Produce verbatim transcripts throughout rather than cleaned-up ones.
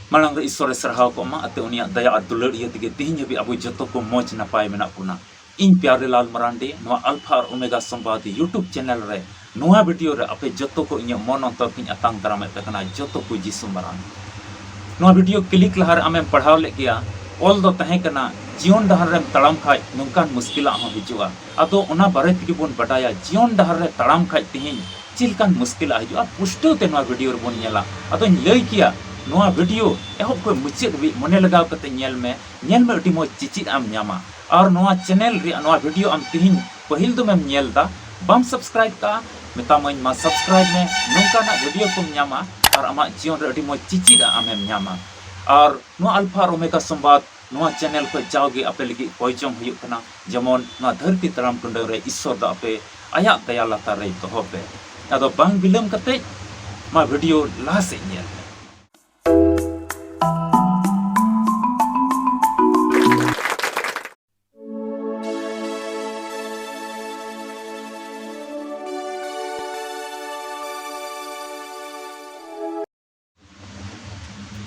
ᱢᱟᱲᱟᱝ ᱨᱮ ᱤᱥᱥᱚᱨᱮ ᱥᱟᱨᱦᱟᱣ ᱠᱚᱜ ᱢᱟ, ᱟᱛᱮ ᱩᱱᱤᱭᱟᱜ ᱫᱟᱭᱟ ᱟᱨ ᱫᱩᱞᱟᱹᱲ ᱤᱭᱟᱹ ᱛᱮᱜᱮ ᱛᱤᱦᱤᱧ ᱦᱟᱹᱵᱤᱡ ᱟᱵᱚ ᱡᱚᱛᱚ ᱠᱚ ᱢᱚᱡᱽ ᱱᱟᱯᱟᱭ ᱢᱮᱱᱟᱜ ᱵᱚᱱᱟ᱾ ᱤᱧ ᱯᱭᱟᱨᱮ ᱞᱟᱞ ᱢᱟᱨᱟᱱᱰᱤ, ᱱᱚᱣᱟ ᱟᱞᱯᱷᱟ ᱟᱨ ᱳᱢᱮᱜᱟ ᱥᱚᱢᱵᱟᱫ YouTube ᱪᱮᱱᱮᱞ ᱨᱮ ᱱᱚᱣᱟ ᱵᱷᱤᱰᱤᱭᱳ ᱨᱮ ᱟᱯᱮ ᱡᱚᱛᱚ ᱠᱚ ᱤᱧᱟᱹᱜ ᱢᱚᱱ ᱚᱱᱛᱚᱨ ᱠᱷᱚᱱᱤᱧ ᱟᱛᱟᱝ ᱫᱟᱨᱟᱢᱮᱫ ᱯᱮ ᱠᱟᱱᱟ, ᱡᱚᱛᱚ ᱠᱚ ᱡᱤᱥᱩ ᱢᱟᱨᱟᱝ᱾ ᱱᱚᱣᱟ ᱵᱷᱤᱰᱤᱭᱳ ᱠᱞᱤᱠ ᱞᱟᱦᱟᱨᱮ ᱟᱢᱮᱢ ᱯᱟᱲᱦᱟᱣ ᱞᱮᱫ ᱜᱮᱭᱟ, ᱚᱞ ᱫᱚ ᱛᱟᱦᱮᱸ ᱠᱟᱱᱟ, ᱡᱤᱭᱚᱱ ᱰᱟᱦᱟᱨ ᱨᱮᱢ ᱛᱟᱲᱟᱢ ᱠᱷᱟᱡ ᱱᱚᱝᱠᱟᱱ ᱢᱩᱥᱠᱤᱞᱟᱜ ᱦᱚᱸ ᱦᱤᱡᱩᱜᱼᱟ᱾ ᱟᱫᱚ ᱚᱱᱟ ᱵᱟᱨᱮ ᱛᱮᱜᱮ ᱵᱚᱱ ᱵᱟᱰᱟᱭᱟ, ᱡᱤᱭᱚᱱ ᱰᱟᱦᱟᱨ ᱨᱮ ᱛᱟᱲᱟᱢ ᱠᱷᱟᱡ ᱛᱤᱦᱤᱧ ᱪᱮᱫ ᱞᱮᱠᱟᱱ ᱢᱩᱥᱠᱤᱞᱟᱜ ᱦᱤᱡᱩᱜᱼᱟ, ᱯᱩᱥᱴᱟᱹᱣ ᱛᱮ ᱱᱚᱣᱟ ᱵᱷᱤᱰᱤᱭᱳ ᱨᱮᱵᱚᱱ ᱧᱮᱞᱟ᱾ ᱟᱫᱚᱧ ᱞᱟᱹᱭ ᱠᱮᱭᱟ, ᱱᱚᱣᱟ ᱵᱷᱤᱰᱤᱭᱳ ᱮᱦᱚᱵ ᱠᱷᱚᱱ ᱢᱩᱪᱟᱹᱫ ᱦᱟᱹᱵᱤᱡ ᱢᱚᱱᱮ ᱞᱟᱜᱟᱣ ᱠᱟᱛᱮ ᱧᱮᱞ ᱢᱮ, ᱧᱮᱞ ᱢᱮ, ᱟᱹᱰᱤ ᱢᱚᱡᱽ ᱪᱮᱪᱮᱫ ᱮᱢ ᱧᱟᱢᱟ᱾ ᱟᱨ ᱱᱚᱣᱟ ᱪᱮᱱᱮᱞ ᱨᱮᱭᱟᱜ ᱱᱚᱣᱟ ᱵᱷᱤᱰᱤᱭᱳ ᱟᱢ ᱛᱤᱦᱤᱧ ᱯᱟᱹᱦᱤᱞ ᱫᱚᱢᱮᱢ ᱧᱮᱞ ᱫᱟ, ᱵᱟᱢ ᱥᱟᱵᱥᱠᱨᱟᱭᱤᱵ ᱠᱟᱜᱼᱟ, ᱢᱮᱛᱟᱢᱟᱹᱧ ᱢᱟ ᱥᱟᱵᱥᱠᱨᱟᱭᱤᱵ ᱢᱮ, ᱱᱚᱝᱠᱟᱱᱟᱜ ᱵᱷᱤᱰᱤᱭᱳ ᱠᱚᱢ ᱧᱟᱢᱟ ᱟᱨ ᱟᱢᱟᱜ ᱡᱤᱭᱚᱱ ᱨᱮ ᱟᱹᱰᱤ ᱢᱚᱡᱽ ᱪᱮᱪᱮᱫ ᱟᱜ ᱟᱢᱮᱢ ᱧᱟᱢᱟ᱾ ᱟᱨ ᱱᱚᱣᱟ ᱟᱞᱯᱷᱟ ᱟᱨ ᱳᱢᱮᱜᱟ ᱥᱚᱢᱵᱟᱫ ᱱᱚᱣᱟ ᱪᱮᱱᱮᱞ ᱠᱷᱚᱱ ᱡᱟᱣᱜᱮ ᱟᱯᱮ ᱞᱟᱹᱜᱤᱫ ᱠᱚᱭ ᱡᱚᱝ ᱦᱩᱭᱩᱜ ᱠᱟᱱᱟ, ᱡᱮᱢᱚᱱ ᱱᱚᱣᱟ ᱫᱷᱟᱹᱨᱛᱤ ᱛᱟᱲᱟᱢ ᱴᱩᱰᱟᱹᱝ ᱨᱮ ᱤᱥᱥᱚᱨ ᱫᱚ ᱟᱯᱮ ᱟᱭᱟᱜ ᱫᱟᱭᱟ ᱞᱟᱛᱟᱨ ᱨᱮᱭ ᱫᱚᱦᱚ ᱯᱮ᱾ ᱟᱫᱚ ᱵᱟᱝ ᱵᱤᱞᱚᱢ ᱠᱟᱛᱮ ᱱᱚᱣᱟ ᱵᱷᱤᱰᱤᱭᱳ ᱞᱟᱦᱟ ᱥᱮᱫ ᱧᱮᱞ ᱯᱮ᱾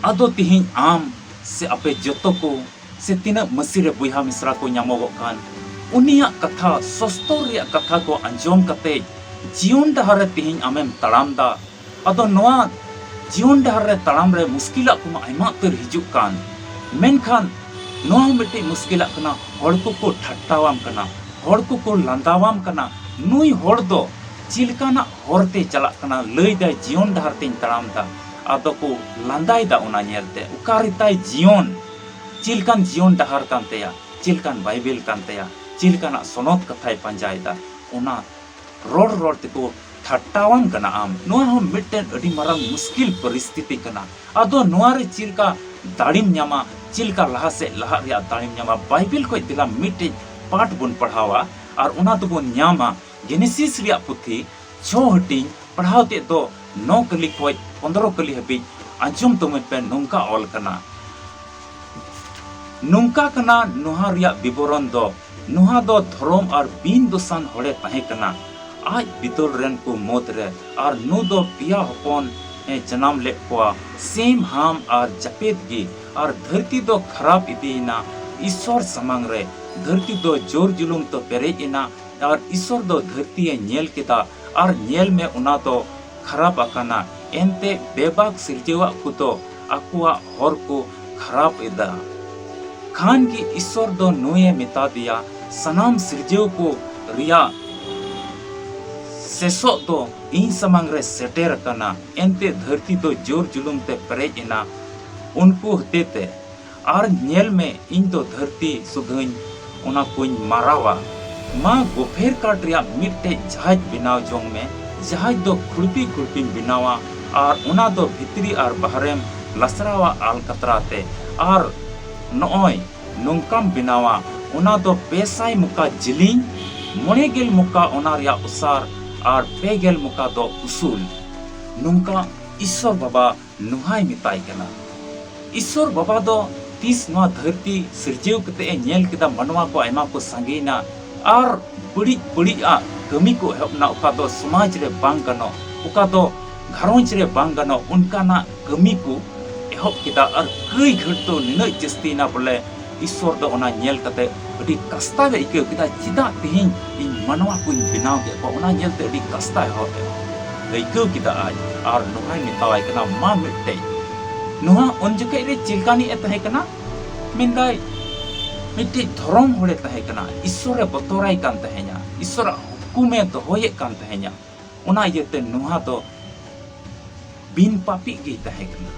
ᱟᱫᱚ ᱛᱤᱦᱤᱧ ᱟᱢ ᱥᱮ ᱟᱯᱮ ᱡᱚᱛᱚ ᱠᱚ ᱥᱮ ᱛᱤᱱᱟᱹᱜ ᱢᱟᱹᱥᱤ ᱨᱮ ᱵᱚᱭᱦᱟ ᱢᱤᱥᱨᱟ ᱠᱚ ᱧᱟᱢᱚᱜᱚᱜ ᱠᱟᱱ, ᱩᱱᱤᱭᱟᱜ ᱠᱟᱛᱷᱟ, ᱥᱚᱥᱛᱚᱨ ᱨᱮᱭᱟᱜ ᱠᱟᱛᱷᱟ ᱠᱚ ᱟᱸᱡᱚᱢ ᱠᱟᱛᱮ ᱡᱤᱭᱚᱱ ᱰᱟᱦᱟᱨ ᱨᱮ ᱛᱤᱦᱤᱧ ᱟᱢᱮᱢ ᱛᱟᱲᱟᱢ ᱫᱟ᱾ ᱟᱫᱚ ᱱᱚᱣᱟ ᱡᱤᱭᱚᱱ ᱰᱟᱦᱟᱨ ᱨᱮ ᱛᱟᱲᱟᱢ ᱨᱮ ᱢᱩᱥᱠᱤᱞᱟᱜ ᱠᱚᱢᱟ ᱟᱭᱢᱟ ᱩᱛᱟᱹᱨ ᱦᱤᱡᱩᱜ ᱠᱟᱱ, ᱢᱮᱱᱠᱷᱟᱱ ᱱᱚᱣᱟ ᱦᱚᱸ ᱢᱤᱫᱴᱮᱡ ᱢᱩᱥᱠᱤᱞᱟᱜ ᱠᱟᱱᱟ᱾ ᱦᱚᱲ ᱠᱚᱠᱚ ᱴᱷᱟᱴᱴᱟᱣᱟᱢ ᱠᱟᱱᱟ, ᱦᱚᱲ ᱠᱚᱠᱚ ᱞᱟᱸᱫᱟᱣᱟᱢ ᱠᱟᱱᱟ, ᱱᱩᱭ ᱦᱚᱲ ᱫᱚ ᱪᱮᱫ ᱞᱮᱠᱟᱱᱟᱜ ᱦᱚᱨ ᱛᱮᱭ ᱪᱟᱞᱟᱜ ᱠᱟᱱᱟ, ᱞᱟᱹᱭ ᱫᱟᱭ ᱡᱤᱭᱚᱱ ᱰᱟᱦᱟᱨ ᱛᱮᱧ ᱛᱟᱲᱟᱢ ᱫᱟ᱾ ᱟᱫᱚ ᱠᱚ ᱞᱟᱸᱫᱟᱭ ᱫᱟ ᱚᱱᱟ ᱧᱮᱞᱛᱮ, ᱚᱠᱟ ᱨᱮᱛᱟᱭ ᱡᱤᱭᱚᱱ, ᱪᱮᱫ ᱞᱮᱠᱟᱱ ᱡᱤᱭᱚᱱ ᱰᱟᱦᱟᱨ ᱠᱟᱱ ᱛᱟᱭᱟ, ᱪᱮᱫ ᱞᱮᱠᱟᱱ ᱵᱟᱭᱵᱮᱞ ᱠᱟᱱ ᱛᱟᱭᱟ, ᱪᱮᱫ ᱞᱮᱠᱟᱱᱟᱜ ᱥᱚᱱᱚᱛ ᱠᱟᱛᱷᱟᱭ ᱯᱟᱸᱡᱟᱭᱮᱫᱟ, ᱚᱱᱟ ᱨᱚᱲ ᱨᱚᱲ ᱛᱮᱠᱚ ᱴᱷᱟᱴᱴᱟᱣᱟᱢ ᱠᱟᱱᱟ ᱟᱢ᱾ ᱱᱚᱣᱟ ᱦᱚᱸ ᱢᱤᱫᱴᱮᱱ ᱟᱹᱰᱤ ᱢᱟᱨᱟᱝ ᱢᱩᱥᱠᱤᱞ ᱯᱚᱨᱤᱥᱛᱷᱤᱛᱤ ᱠᱟᱱᱟ᱾ ᱟᱫᱚ ᱱᱚᱣᱟ ᱨᱮ ᱪᱮᱫ ᱞᱮᱠᱟ ᱫᱟᱲᱮᱢ ᱧᱟᱢᱟ, ᱪᱮᱫ ᱞᱮᱠᱟ ᱞᱟᱦᱟ ᱥᱮᱫ ᱞᱟᱦᱟᱜ ᱨᱮᱭᱟᱜ ᱫᱟᱲᱮᱢ ᱧᱟᱢᱟ? ᱵᱟᱭᱵᱮᱞ ᱠᱷᱚᱱ ᱫᱮᱞᱟ ᱢᱤᱫᱴᱮᱡ ᱯᱟᱴ ᱵᱚᱱ ᱯᱟᱲᱦᱟᱣᱟ ᱟᱨ ᱚᱱᱟ ᱫᱚᱵᱚᱱ ᱧᱟᱢᱟ ᱡᱮᱱᱮᱥᱤᱥ ᱨᱮᱭᱟᱜ ᱯᱩᱛᱷᱤ ᱪᱷᱚ ᱦᱟᱹᱴᱤᱧ, ᱯᱟᱲᱦᱟᱣ ᱛᱮᱫ ᱫᱚ ᱱᱚ ᱠᱟᱹᱞᱤ ᱠᱷᱚᱱ ᱯᱚᱱᱫᱽᱨᱚ ᱠᱟᱹᱞᱤ ᱦᱟᱹᱵᱤᱡ᱾ ᱟᱸᱡᱚᱢ ᱛᱟᱵᱚᱱ ᱯᱮ, ᱱᱚᱝᱠᱟ ᱚᱞ ᱠᱟᱱᱟ, ᱱᱚᱝᱠᱟ ᱠᱟᱱᱟ ᱱᱚᱣᱟ ᱨᱮᱭᱟᱜ ᱵᱤᱵᱚᱨᱚᱱ ᱫᱚ, ᱱᱚᱣᱟ ᱫᱚ ᱫᱷᱚᱨᱚᱢ ᱟᱨ ᱵᱤᱱ ᱫᱚᱥᱟᱱ ᱦᱚᱲᱮ ᱛᱟᱦᱮᱸ ᱠᱟᱱᱟ ᱟᱡ ᱵᱤᱫᱟᱹᱞ ᱨᱮᱱ ᱠᱚ ᱢᱩᱫᱽ ᱨᱮ, ᱟᱨ ᱱᱩ ᱫᱚ ᱯᱮᱭᱟ ᱦᱚᱯᱚᱱ ᱮ ᱡᱟᱱᱟᱢ ᱞᱮᱫ ᱠᱚᱣᱟ, ᱥᱮᱢ, ᱦᱟᱢ ᱟᱨ ᱡᱟᱯᱮᱫ ᱜᱮ᱾ ᱟᱨ ᱫᱷᱟᱹᱨᱛᱤ ᱫᱚ ᱠᱷᱟᱨᱟᱯ ᱤᱫᱤᱭᱮᱱᱟ ᱤᱥᱥᱚᱨ ᱥᱟᱢᱟᱝ ᱨᱮ᱾ ᱫᱷᱟᱹᱨᱛᱤ ᱫᱚ ᱡᱳᱨ ᱡᱩᱞᱩᱢ ᱛᱮ ᱯᱮᱨᱮᱡ ᱮᱱᱟ, ᱟᱨ ᱤᱥᱥᱚᱨ ᱫᱚ ᱫᱷᱟᱹᱨᱛᱤᱭᱮ ᱧᱮᱞ ᱠᱮᱫᱟ, ᱟᱨ ᱧᱮᱞ ᱢᱮ, ᱚᱱᱟ ᱫᱚ ᱠᱷᱟᱨᱟᱯ ᱟᱠᱟᱱᱟ᱾ ᱮᱱᱛᱮ ᱵᱮᱵᱟᱠ ᱥᱤᱨᱡᱟᱹᱣᱟᱜ ᱠᱚᱫᱚ ᱟᱠᱚᱣᱟᱜ ᱦᱚᱨ ᱠᱚ ᱠᱷᱟᱨᱟᱯ ᱮᱫᱟ᱾ ᱠᱷᱟᱱ ᱜᱮ ᱤᱥᱥᱚᱨ ᱫᱚ ᱱᱩᱭᱮ ᱢᱮᱛᱟ ᱫᱮᱭᱟ, ᱥᱟᱱᱟᱢ ᱥᱤᱨᱡᱟᱹᱣ ᱠᱚ ᱨᱮᱭᱟᱜ ᱥᱮᱥᱚᱜ ᱫᱚ ᱤᱧ ᱥᱟᱢᱟᱝ ᱨᱮ ᱥᱮᱴᱮᱨ ᱟᱠᱟᱱᱟ᱾ ᱮᱱᱛᱮ ᱫᱷᱟᱹᱨᱛᱤ ᱫᱚ ᱡᱳᱨ ᱡᱩᱞᱩᱢ ᱛᱮ ᱯᱮᱨᱮᱡ ᱮᱱᱟ ᱩᱱᱠᱩ ᱦᱚᱛᱮᱛᱮ᱾ ᱟᱨ ᱧᱮᱞ ᱢᱮ, ᱤᱧ ᱫᱚ ᱫᱷᱟᱹᱨᱛᱤ ᱥᱩᱫᱷᱟᱹᱧ ᱚᱱᱟ ᱠᱚᱧ ᱢᱟᱨᱟᱣᱟ᱾ ᱢᱟ, ᱜᱳᱯᱷᱮᱨ ᱠᱟᱴ ᱨᱮᱭᱟᱜ ᱢᱤᱫᱴᱮᱡ ᱡᱟᱦᱟᱡᱽ ᱵᱮᱱᱟᱣ ᱡᱚᱝ ᱢᱮ᱾ ᱡᱟᱦᱟᱡᱽ ᱫᱚ ᱠᱷᱩᱲᱯᱤ ᱠᱷᱩᱲᱯᱤᱧ ᱵᱮᱱᱟᱣᱟ, ᱟᱨ ᱚᱱᱟ ᱫᱚ ᱵᱷᱤᱛᱨᱤ ᱟᱨ ᱵᱟᱦᱨᱮᱢ ᱞᱟᱥᱨᱟᱣᱟ ᱟᱞᱠᱟᱛᱨᱟ ᱛᱮ᱾ ᱟᱨ ᱱᱚᱜᱼᱚᱭ ᱱᱚᱝᱠᱟᱢ ᱵᱮᱱᱟᱣᱟ, ᱚᱱᱟ ᱫᱚ ᱯᱮ ᱥᱟᱭ ᱢᱚᱠᱟ ᱡᱤᱞᱤᱧ, ᱢᱚᱬᱮ ᱜᱮᱞ ᱢᱚᱠᱟ ᱚᱱᱟ ᱨᱮᱭᱟᱜ ᱚᱥᱟᱨ, ᱟᱨ ᱯᱮ ᱜᱮᱞ ᱢᱚᱠᱟ ᱫᱚ ᱩᱥᱩᱞ᱾ ᱱᱚᱝᱠᱟ ᱤᱥᱥᱚᱨ ᱵᱟᱵᱟ ᱱᱚᱦᱟᱭ ᱢᱮᱛᱟᱭ ᱠᱟᱱᱟ᱾ ᱤᱥᱥᱚᱨ ᱵᱟᱵᱟ ᱫᱚ ᱛᱤᱥ ᱱᱚᱣᱟ ᱫᱷᱟᱹᱨᱛᱤ ᱥᱤᱨᱡᱟᱹᱣ ᱠᱟᱛᱮ ᱮ ᱧᱮᱞ ᱠᱮᱫᱟ, ᱢᱟᱱᱣᱟ ᱠᱚ ᱟᱭᱢᱟ ᱠᱚ ᱥᱟᱸᱜᱮᱭᱮᱱᱟ, ᱟᱨ ᱵᱟᱹᱲᱤᱡ ᱵᱟᱹᱲᱤᱡ ᱟᱜ ᱠᱟᱹᱢᱤ ᱠᱚ ᱮᱦᱚᱵ ᱮᱱᱟ, ᱚᱠᱟ ᱫᱚ ᱥᱚᱢᱟᱡᱽ ᱨᱮ ᱵᱟᱝ ᱜᱟᱱᱚᱜ, ᱚᱠᱟ ᱫᱚ ᱜᱷᱟᱨᱚᱸᱡᱽ ᱨᱮ ᱵᱟᱝ ᱜᱟᱱᱚᱜ, ᱚᱱᱠᱟᱱᱟᱜ ᱠᱟᱹᱢᱤ ᱠᱚ ᱮᱦᱚᱵ ᱠᱮᱫᱟ᱾ ᱟᱨ ᱠᱟᱹᱭ ᱜᱷᱟᱹᱲ ᱫᱚ ᱱᱤᱱᱟᱹᱜ ᱡᱟᱹᱥᱛᱤᱭᱮᱱᱟ, ᱵᱚᱞᱮ ᱤᱥᱥᱚᱨ ᱫᱚ ᱚᱱᱟ ᱧᱮᱞ ᱠᱟᱛᱮ ᱟᱹᱰᱤ ᱠᱟᱥᱛᱟᱣ ᱮ ᱟᱹᱭᱠᱟᱹᱣ ᱠᱮᱫᱟ, ᱪᱮᱫᱟᱜ ᱛᱮᱦᱮᱧ ᱤᱧ ᱢᱟᱱᱣᱟ ᱠᱚᱧ ᱵᱮᱱᱟᱣ ᱠᱮᱫ ᱠᱚᱣᱟ? ᱚᱱᱟ ᱧᱮᱞᱛᱮ ᱟᱹᱰᱤ ᱠᱟᱥᱛᱟᱣ ᱮᱦᱚᱵ ᱮ ᱟᱹᱭᱠᱟᱹᱣ ᱠᱮᱫᱟ ᱟᱡ᱾ ᱟᱨ ᱱᱚᱣᱟᱭ ᱢᱮᱛᱟᱣᱟᱭ ᱠᱟᱱᱟ, ᱢᱟ ᱢᱤᱫᱴᱮᱡ᱾ ᱱᱚᱣᱟ ᱩᱱ ᱡᱚᱠᱷᱮᱡ ᱨᱮ ᱪᱮᱫ ᱞᱮᱠᱟᱱᱤᱡ ᱮ ᱛᱟᱦᱮᱸ ᱠᱟᱱᱟ? ᱢᱮᱱᱫᱟᱭ, ᱢᱤᱫᱴᱮᱡ ᱫᱷᱚᱨᱚᱢ ᱦᱚᱲᱮ ᱛᱟᱦᱮᱸ ᱠᱟᱱᱟ, ᱤᱥᱥᱚᱨᱮ ᱵᱚᱛᱚᱨᱟᱭ ᱠᱟᱱ ᱛᱟᱦᱮᱸᱧᱟ, ᱤᱥᱥᱚᱨᱟᱜ ᱦᱩᱠᱩᱢᱮ ᱫᱚᱦᱚᱭᱮᱫ ᱠᱟᱱ ᱛᱟᱦᱮᱸᱧᱟ᱾ ᱚᱱᱟ ᱤᱭᱟᱹᱛᱮ ᱱᱚᱣᱟ ᱫᱚ ᱵᱤᱱ ᱯᱟᱯᱤ ᱜᱮᱭ ᱛᱟᱦᱮᱸ ᱠᱟᱱᱟ,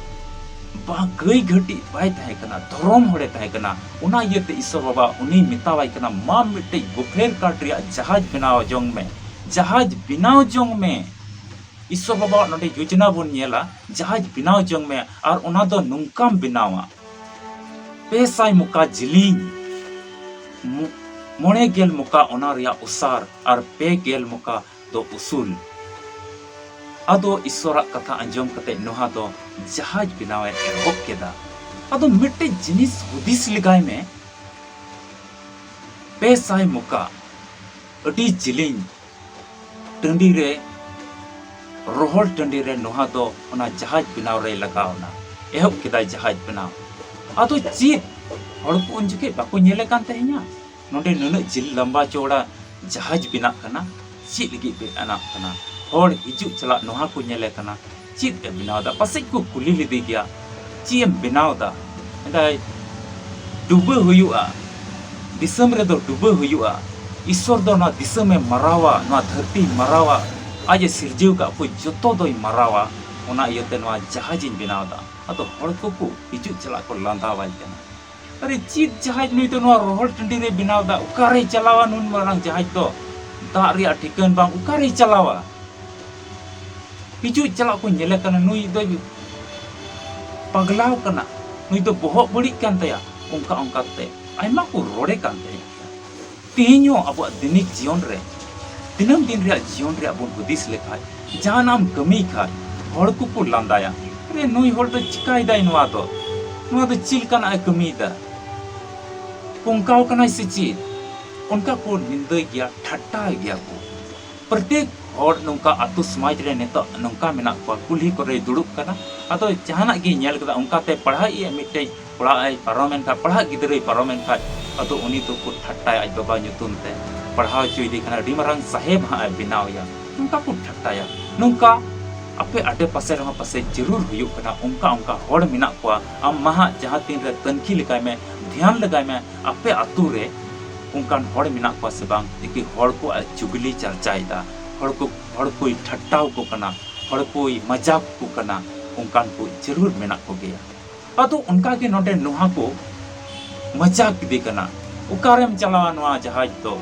ᱵᱟ ᱜᱟᱹᱭ ᱜᱷᱟᱹᱴᱤᱡ ᱵᱟᱭ ᱛᱟᱦᱮᱸ ᱠᱟᱱᱟ, ᱫᱷᱚᱨᱚᱢ ᱦᱚᱲᱮ ᱛᱟᱦᱮᱸ ᱠᱟᱱᱟ᱾ ᱚᱱᱟ ᱤᱭᱟᱹᱛᱮ ᱤᱥᱥᱚᱨ ᱵᱟᱵᱟ ᱩᱱᱤᱭ ᱢᱮᱛᱟᱣᱟᱭ ᱠᱟᱱᱟ, ᱢᱟ ᱢᱤᱫᱴᱮᱡ ᱜᱳᱯᱷᱮᱨ ᱠᱟᱴ ᱨᱮᱭᱟᱜ ᱡᱟᱦᱟᱡᱽ ᱵᱮᱱᱟᱣ ᱡᱚᱝ ᱢᱮ, ᱡᱟᱦᱟᱡᱽ ᱵᱮᱱᱟᱣ ᱡᱚᱝ ᱢᱮ᱾ ᱤᱥᱥᱚᱨ ᱵᱟᱵᱟᱣᱟᱜ ᱱᱚᱰᱮ ᱭᱳᱡᱚᱱᱟ ᱵᱚᱱ ᱧᱮᱞᱟ, ᱡᱟᱦᱟᱡᱽ ᱵᱮᱱᱟᱣ ᱡᱚᱝ ᱢᱮ, ᱟᱨ ᱚᱱᱟ ᱫᱚ ᱱᱚᱝᱠᱟᱢ ᱵᱮᱱᱟᱣᱟ, ᱯᱮ ᱥᱟᱭ ᱢᱚᱠᱟ ᱡᱤᱞᱤᱧ, ᱢᱚ-, ᱢᱚᱬᱮ ᱜᱮᱞ ᱢᱚᱠᱟ ᱚᱱᱟ ᱨᱮᱭᱟᱜ ᱚᱥᱟᱨ, ᱟᱨ ᱯᱮ ᱜᱮᱞ ᱢᱚᱠᱟ ᱫᱚ ᱩᱥᱩᱞ᱾ ᱟᱫᱚ ᱤᱥᱥᱚᱨᱟᱜ ᱠᱟᱛᱷᱟ ᱟᱸᱡᱚᱢ ᱠᱟᱛᱮ ᱱᱚᱦᱟ ᱫᱚ ᱡᱟᱦᱟᱡᱽ ᱵᱮᱱᱟᱣ ᱮ ᱮᱦᱚᱵ ᱠᱮᱫᱟ᱾ ᱟᱫᱚ ᱢᱤᱫᱴᱮᱡ ᱡᱤᱱᱤᱥ ᱦᱩᱫᱤᱥ ᱞᱮᱜᱟᱭ ᱢᱮ, ᱯᱮ ᱥᱟᱭ ᱢᱚᱠᱟ ᱟᱹᱰᱤ ᱡᱤᱞᱤᱧ ᱴᱟᱺᱰᱤ ᱨᱮ ᱨᱚᱦᱚᱲ ᱴᱟᱺᱰᱤ ᱨᱮ ᱱᱚᱣᱟ ᱫᱚ ᱚᱱᱟ ᱡᱟᱦᱟᱡᱽ ᱵᱮᱱᱟᱣ ᱨᱮᱭ ᱞᱟᱜᱟᱣ ᱮᱱᱟ᱾ ᱮᱦᱚᱵ ᱠᱮᱫᱟᱭ ᱡᱟᱦᱟᱡᱽ ᱵᱮᱱᱟᱣ᱾ ᱟᱫᱚ ᱪᱮᱫ, ᱦᱚᱲ ᱠᱚ ᱩᱱ ᱡᱚᱠᱷᱮᱡ ᱵᱟᱠᱚ ᱧᱮᱞᱮ ᱠᱟᱱ ᱛᱟᱦᱮᱸᱧᱟ? ᱱᱚᱰᱮ ᱱᱩᱱᱟᱹᱜ ᱡᱤᱞ ᱞᱟᱢᱵᱟ ᱪᱚᱣᱲᱟ ᱡᱟᱦᱟᱡᱽ ᱵᱮᱱᱟᱜ ᱠᱟᱱᱟ, ᱪᱮᱫ ᱞᱟᱹᱜᱤᱫ ᱵᱮᱱᱟᱜ ᱠᱟᱱᱟ? ᱦᱚᱲ ᱦᱤᱡᱩᱜ ᱪᱟᱞᱟᱜ ᱱᱚᱣᱟ ᱠᱚ ᱧᱮᱞᱮ ᱠᱟᱱᱟ, ᱪᱮᱫ ᱮ ᱵᱮᱱᱟᱣ ᱮᱫᱟ? ᱯᱟᱥᱮᱡ ᱠᱚ ᱠᱩᱞᱤ ᱞᱮᱫᱮ ᱜᱮᱭᱟ, ᱪᱮᱫ ᱮᱢ ᱵᱮᱱᱟᱣ ᱮᱫᱟ? ᱢᱮᱱᱫᱟᱭ, ᱰᱩᱵᱟᱹ ᱦᱩᱭᱩᱜᱼᱟ, ᱫᱤᱥᱚᱢ ᱨᱮᱫᱚ ᱰᱩᱵᱟᱹ ᱦᱩᱭᱩᱜᱼᱟ, ᱤᱥᱥᱚᱨ ᱫᱚ ᱱᱚᱣᱟ ᱫᱤᱥᱚᱢᱮ ᱢᱟᱨᱟᱣᱟ, ᱱᱚᱣᱟ ᱫᱷᱟᱹᱨᱛᱤᱭ ᱢᱟᱨᱟᱣᱟ, ᱟᱡ ᱮ ᱥᱤᱨᱡᱟᱹᱣ ᱠᱟᱜ ᱠᱚ ᱡᱚᱛᱚ ᱫᱚᱭ ᱢᱟᱨᱟᱣᱟ, ᱚᱱᱟ ᱤᱭᱟᱹᱛᱮ ᱱᱚᱣᱟ ᱡᱟᱦᱟᱡᱽ ᱤᱧ ᱵᱮᱱᱟᱣ ᱮᱫᱟ᱾ ᱟᱫᱚ ᱦᱚᱲ ᱠᱚᱠᱚ ᱦᱤᱡᱩᱜ ᱪᱟᱞᱟᱜ ᱠᱚ ᱞᱟᱸᱫᱟᱣᱟᱭ ᱠᱟᱱᱟ, ᱟᱨᱮ ᱪᱮᱫ ᱡᱟᱦᱟᱡᱽ ᱱᱩᱭ ᱫᱚ ᱱᱚᱣᱟ ᱨᱚᱦᱚᱲ ᱴᱟᱺᱰᱤ ᱨᱮ ᱵᱮᱱᱟᱣ ᱮᱫᱟ? ᱚᱠᱟᱨᱮᱭ ᱪᱟᱞᱟᱣᱟ ᱱᱩᱱ ᱢᱟᱨᱟᱝ ᱡᱟᱦᱟᱡᱽ ᱫᱚ? ᱫᱟᱜ ᱨᱮᱭᱟᱜ ᱴᱷᱤᱠᱟᱹᱱ ᱵᱟᱝ, ᱚᱠᱟᱨᱮᱭ ᱪᱟᱞᱟᱣᱟ? ᱦᱤᱡᱩᱜ ᱪᱟᱞᱟᱜ ᱠᱚ ᱧᱮᱞᱮ ᱠᱟᱱᱟ, ᱱᱩᱭ ᱫᱚᱭ ᱯᱟᱜᱽᱞᱟᱣ ᱠᱟᱱᱟ, ᱱᱩᱭ ᱫᱚ ᱵᱚᱦᱚᱜ ᱵᱟᱹᱲᱤᱡ ᱠᱟᱱ ᱛᱟᱭᱟ, ᱚᱱᱠᱟ ᱚᱱᱠᱟ ᱛᱮ ᱟᱭᱢᱟ ᱠᱚ ᱨᱚᱲᱮ ᱠᱟᱱ ᱛᱟᱦᱮᱸ᱾ ᱛᱮᱦᱮᱧ ᱦᱚᱸ ᱟᱵᱚᱣᱟᱜ ᱫᱤᱱᱤᱠ ᱡᱤᱭᱚᱱ ᱨᱮ, ᱫᱤᱱᱟᱹᱢ ᱫᱤᱱ ᱨᱮᱭᱟᱜ ᱡᱤᱭᱚᱱ ᱨᱮᱭᱟᱜ ᱵᱚᱱ ᱦᱩᱫᱤᱥ ᱞᱮᱠᱷᱟᱡ, ᱡᱟᱦᱟᱱᱟᱜ ᱮᱢ ᱠᱟᱹᱢᱤᱭ ᱠᱷᱟᱡ ᱦᱚᱲ ᱠᱚᱠᱚ ᱞᱟᱸᱫᱟᱭᱟ, "ᱟᱨᱮ, ᱱᱩᱭ ᱦᱚᱲ ᱫᱚ ᱪᱤᱠᱟᱭ ᱫᱟᱭ ᱱᱚᱣᱟ ᱫᱚ? ᱱᱚᱣᱟ ᱫᱚ ᱪᱮᱫ ᱞᱮᱠᱟᱱᱟᱜ ᱮ ᱠᱟᱹᱢᱤᱭᱮᱫᱟ? ᱠᱚᱝᱠᱟᱣ ᱠᱟᱱᱟᱭ ᱥᱮ ᱪᱮᱫ?" ᱚᱱᱠᱟ ᱠᱚ ᱱᱤᱱᱫᱟᱹᱭ ᱜᱮᱭᱟ, ᱴᱷᱟᱴᱴᱟᱭ ᱜᱮᱭᱟ ᱠᱚ᱾ ᱯᱨᱚᱛᱮᱠ ᱦᱚᱲ ᱱᱚᱝᱠᱟ ᱟᱛᱳ ᱥᱚᱢᱟᱡᱽ ᱨᱮ ᱱᱤᱛᱚᱜ ᱱᱚᱝᱠᱟ ᱢᱮᱱᱟᱜ ᱠᱚᱣᱟ, ᱠᱩᱞᱦᱤ ᱠᱚᱨᱮᱭ ᱫᱩᱲᱩᱵ ᱠᱟᱱᱟ, ᱟᱫᱚ ᱡᱟᱦᱟᱱᱟᱜ ᱜᱮᱭ ᱧᱮᱞ ᱠᱮᱫᱟ, ᱚᱱᱠᱟᱛᱮ ᱯᱟᱲᱦᱟᱣᱮᱫᱼᱟ, ᱢᱤᱫᱴᱮᱡ ᱠᱚᱲᱟ ᱟᱭ ᱯᱟᱨᱚᱢᱮᱱ ᱠᱷᱟᱡ, ᱯᱟᱲᱦᱟᱜ ᱜᱤᱫᱽᱨᱟᱹᱭ ᱯᱟᱨᱚᱢᱮᱱ ᱠᱷᱟᱡ, ᱟᱫᱚ ᱩᱱᱤ ᱫᱚᱠᱚ ᱴᱷᱟᱴᱴᱟᱭᱟ, ᱟᱡ ᱵᱟᱵᱟ ᱧᱩᱛᱩᱢ ᱛᱮ ᱯᱟᱲᱦᱟᱣ ᱦᱚᱪᱚᱭᱮᱫᱮ ᱠᱟᱱᱟ, ᱟᱹᱰᱤ ᱢᱟᱨᱟᱝ ᱥᱟᱦᱮᱵᱽ ᱦᱟᱸᱜ ᱮ ᱵᱮᱱᱟᱣ ᱮᱭᱟ, ᱱᱚᱝᱠᱟ ᱠᱚ ᱴᱷᱟᱴᱴᱟᱭᱟ᱾ ᱱᱚᱝᱠᱟ ᱟᱯᱮ ᱟᱰᱮ ᱯᱟᱥᱮ ᱨᱮᱦᱚᱸ ᱯᱟᱥᱮᱡ ᱡᱟᱹᱨᱩᱲ ᱦᱩᱭᱩᱜ ᱠᱟᱱᱟ, ᱚᱱᱠᱟ ᱚᱱᱠᱟ ᱦᱚᱲ ᱢᱮᱱᱟᱜ ᱠᱚᱣᱟ᱾ ᱟᱢ ᱢᱟ ᱦᱟᱸᱜ ᱡᱟᱦᱟᱸ ᱛᱤᱱ ᱨᱮ ᱛᱟᱹᱱᱠᱷᱤ ᱞᱮᱜᱟᱭ ᱢᱮ, ᱫᱷᱮᱭᱟᱱ ᱞᱮᱜᱟᱭ ᱢᱮ, ᱟᱯᱮ ᱟᱛᱳ ᱨᱮ ᱚᱱᱠᱟᱱ ᱦᱚᱲ ᱢᱮᱱᱟᱜ ᱠᱚᱣᱟ ᱥᱮ ᱵᱟᱝ, ᱡᱮ ᱠᱤ ᱦᱚᱲ ᱠᱚ ᱟᱡ ᱪᱩᱜᱽᱞᱤ ᱪᱟᱨᱪᱟᱭᱮᱫᱟ, ᱦᱚᱲ ᱠᱚ, ᱦᱚᱲ ᱠᱚᱭ ᱴᱷᱟᱴᱴᱟᱣ ᱠᱚ ᱠᱟᱱᱟ, ᱦᱚᱲ ᱠᱚᱭ ᱢᱟᱡᱟᱠ ᱠᱚ ᱠᱟᱱᱟ, ᱚᱱᱠᱟᱱ ᱠᱚ ᱡᱟᱹᱨᱩᱲ ᱢᱮᱱᱟᱜ ᱠᱚᱜᱮᱭᱟ᱾ ᱟᱫᱚ ᱚᱱᱠᱟ ᱜᱮ ᱱᱚᱰᱮ ᱱᱚᱣᱟ ᱠᱚ ᱢᱟᱡᱟᱠ ᱤᱫᱤ ᱠᱟᱱᱟ, "ᱚᱠᱟᱨᱮᱢ ᱪᱟᱞᱟᱣᱟ ᱱᱚᱣᱟ ᱡᱟᱦᱟᱡᱽ ᱫᱚ?"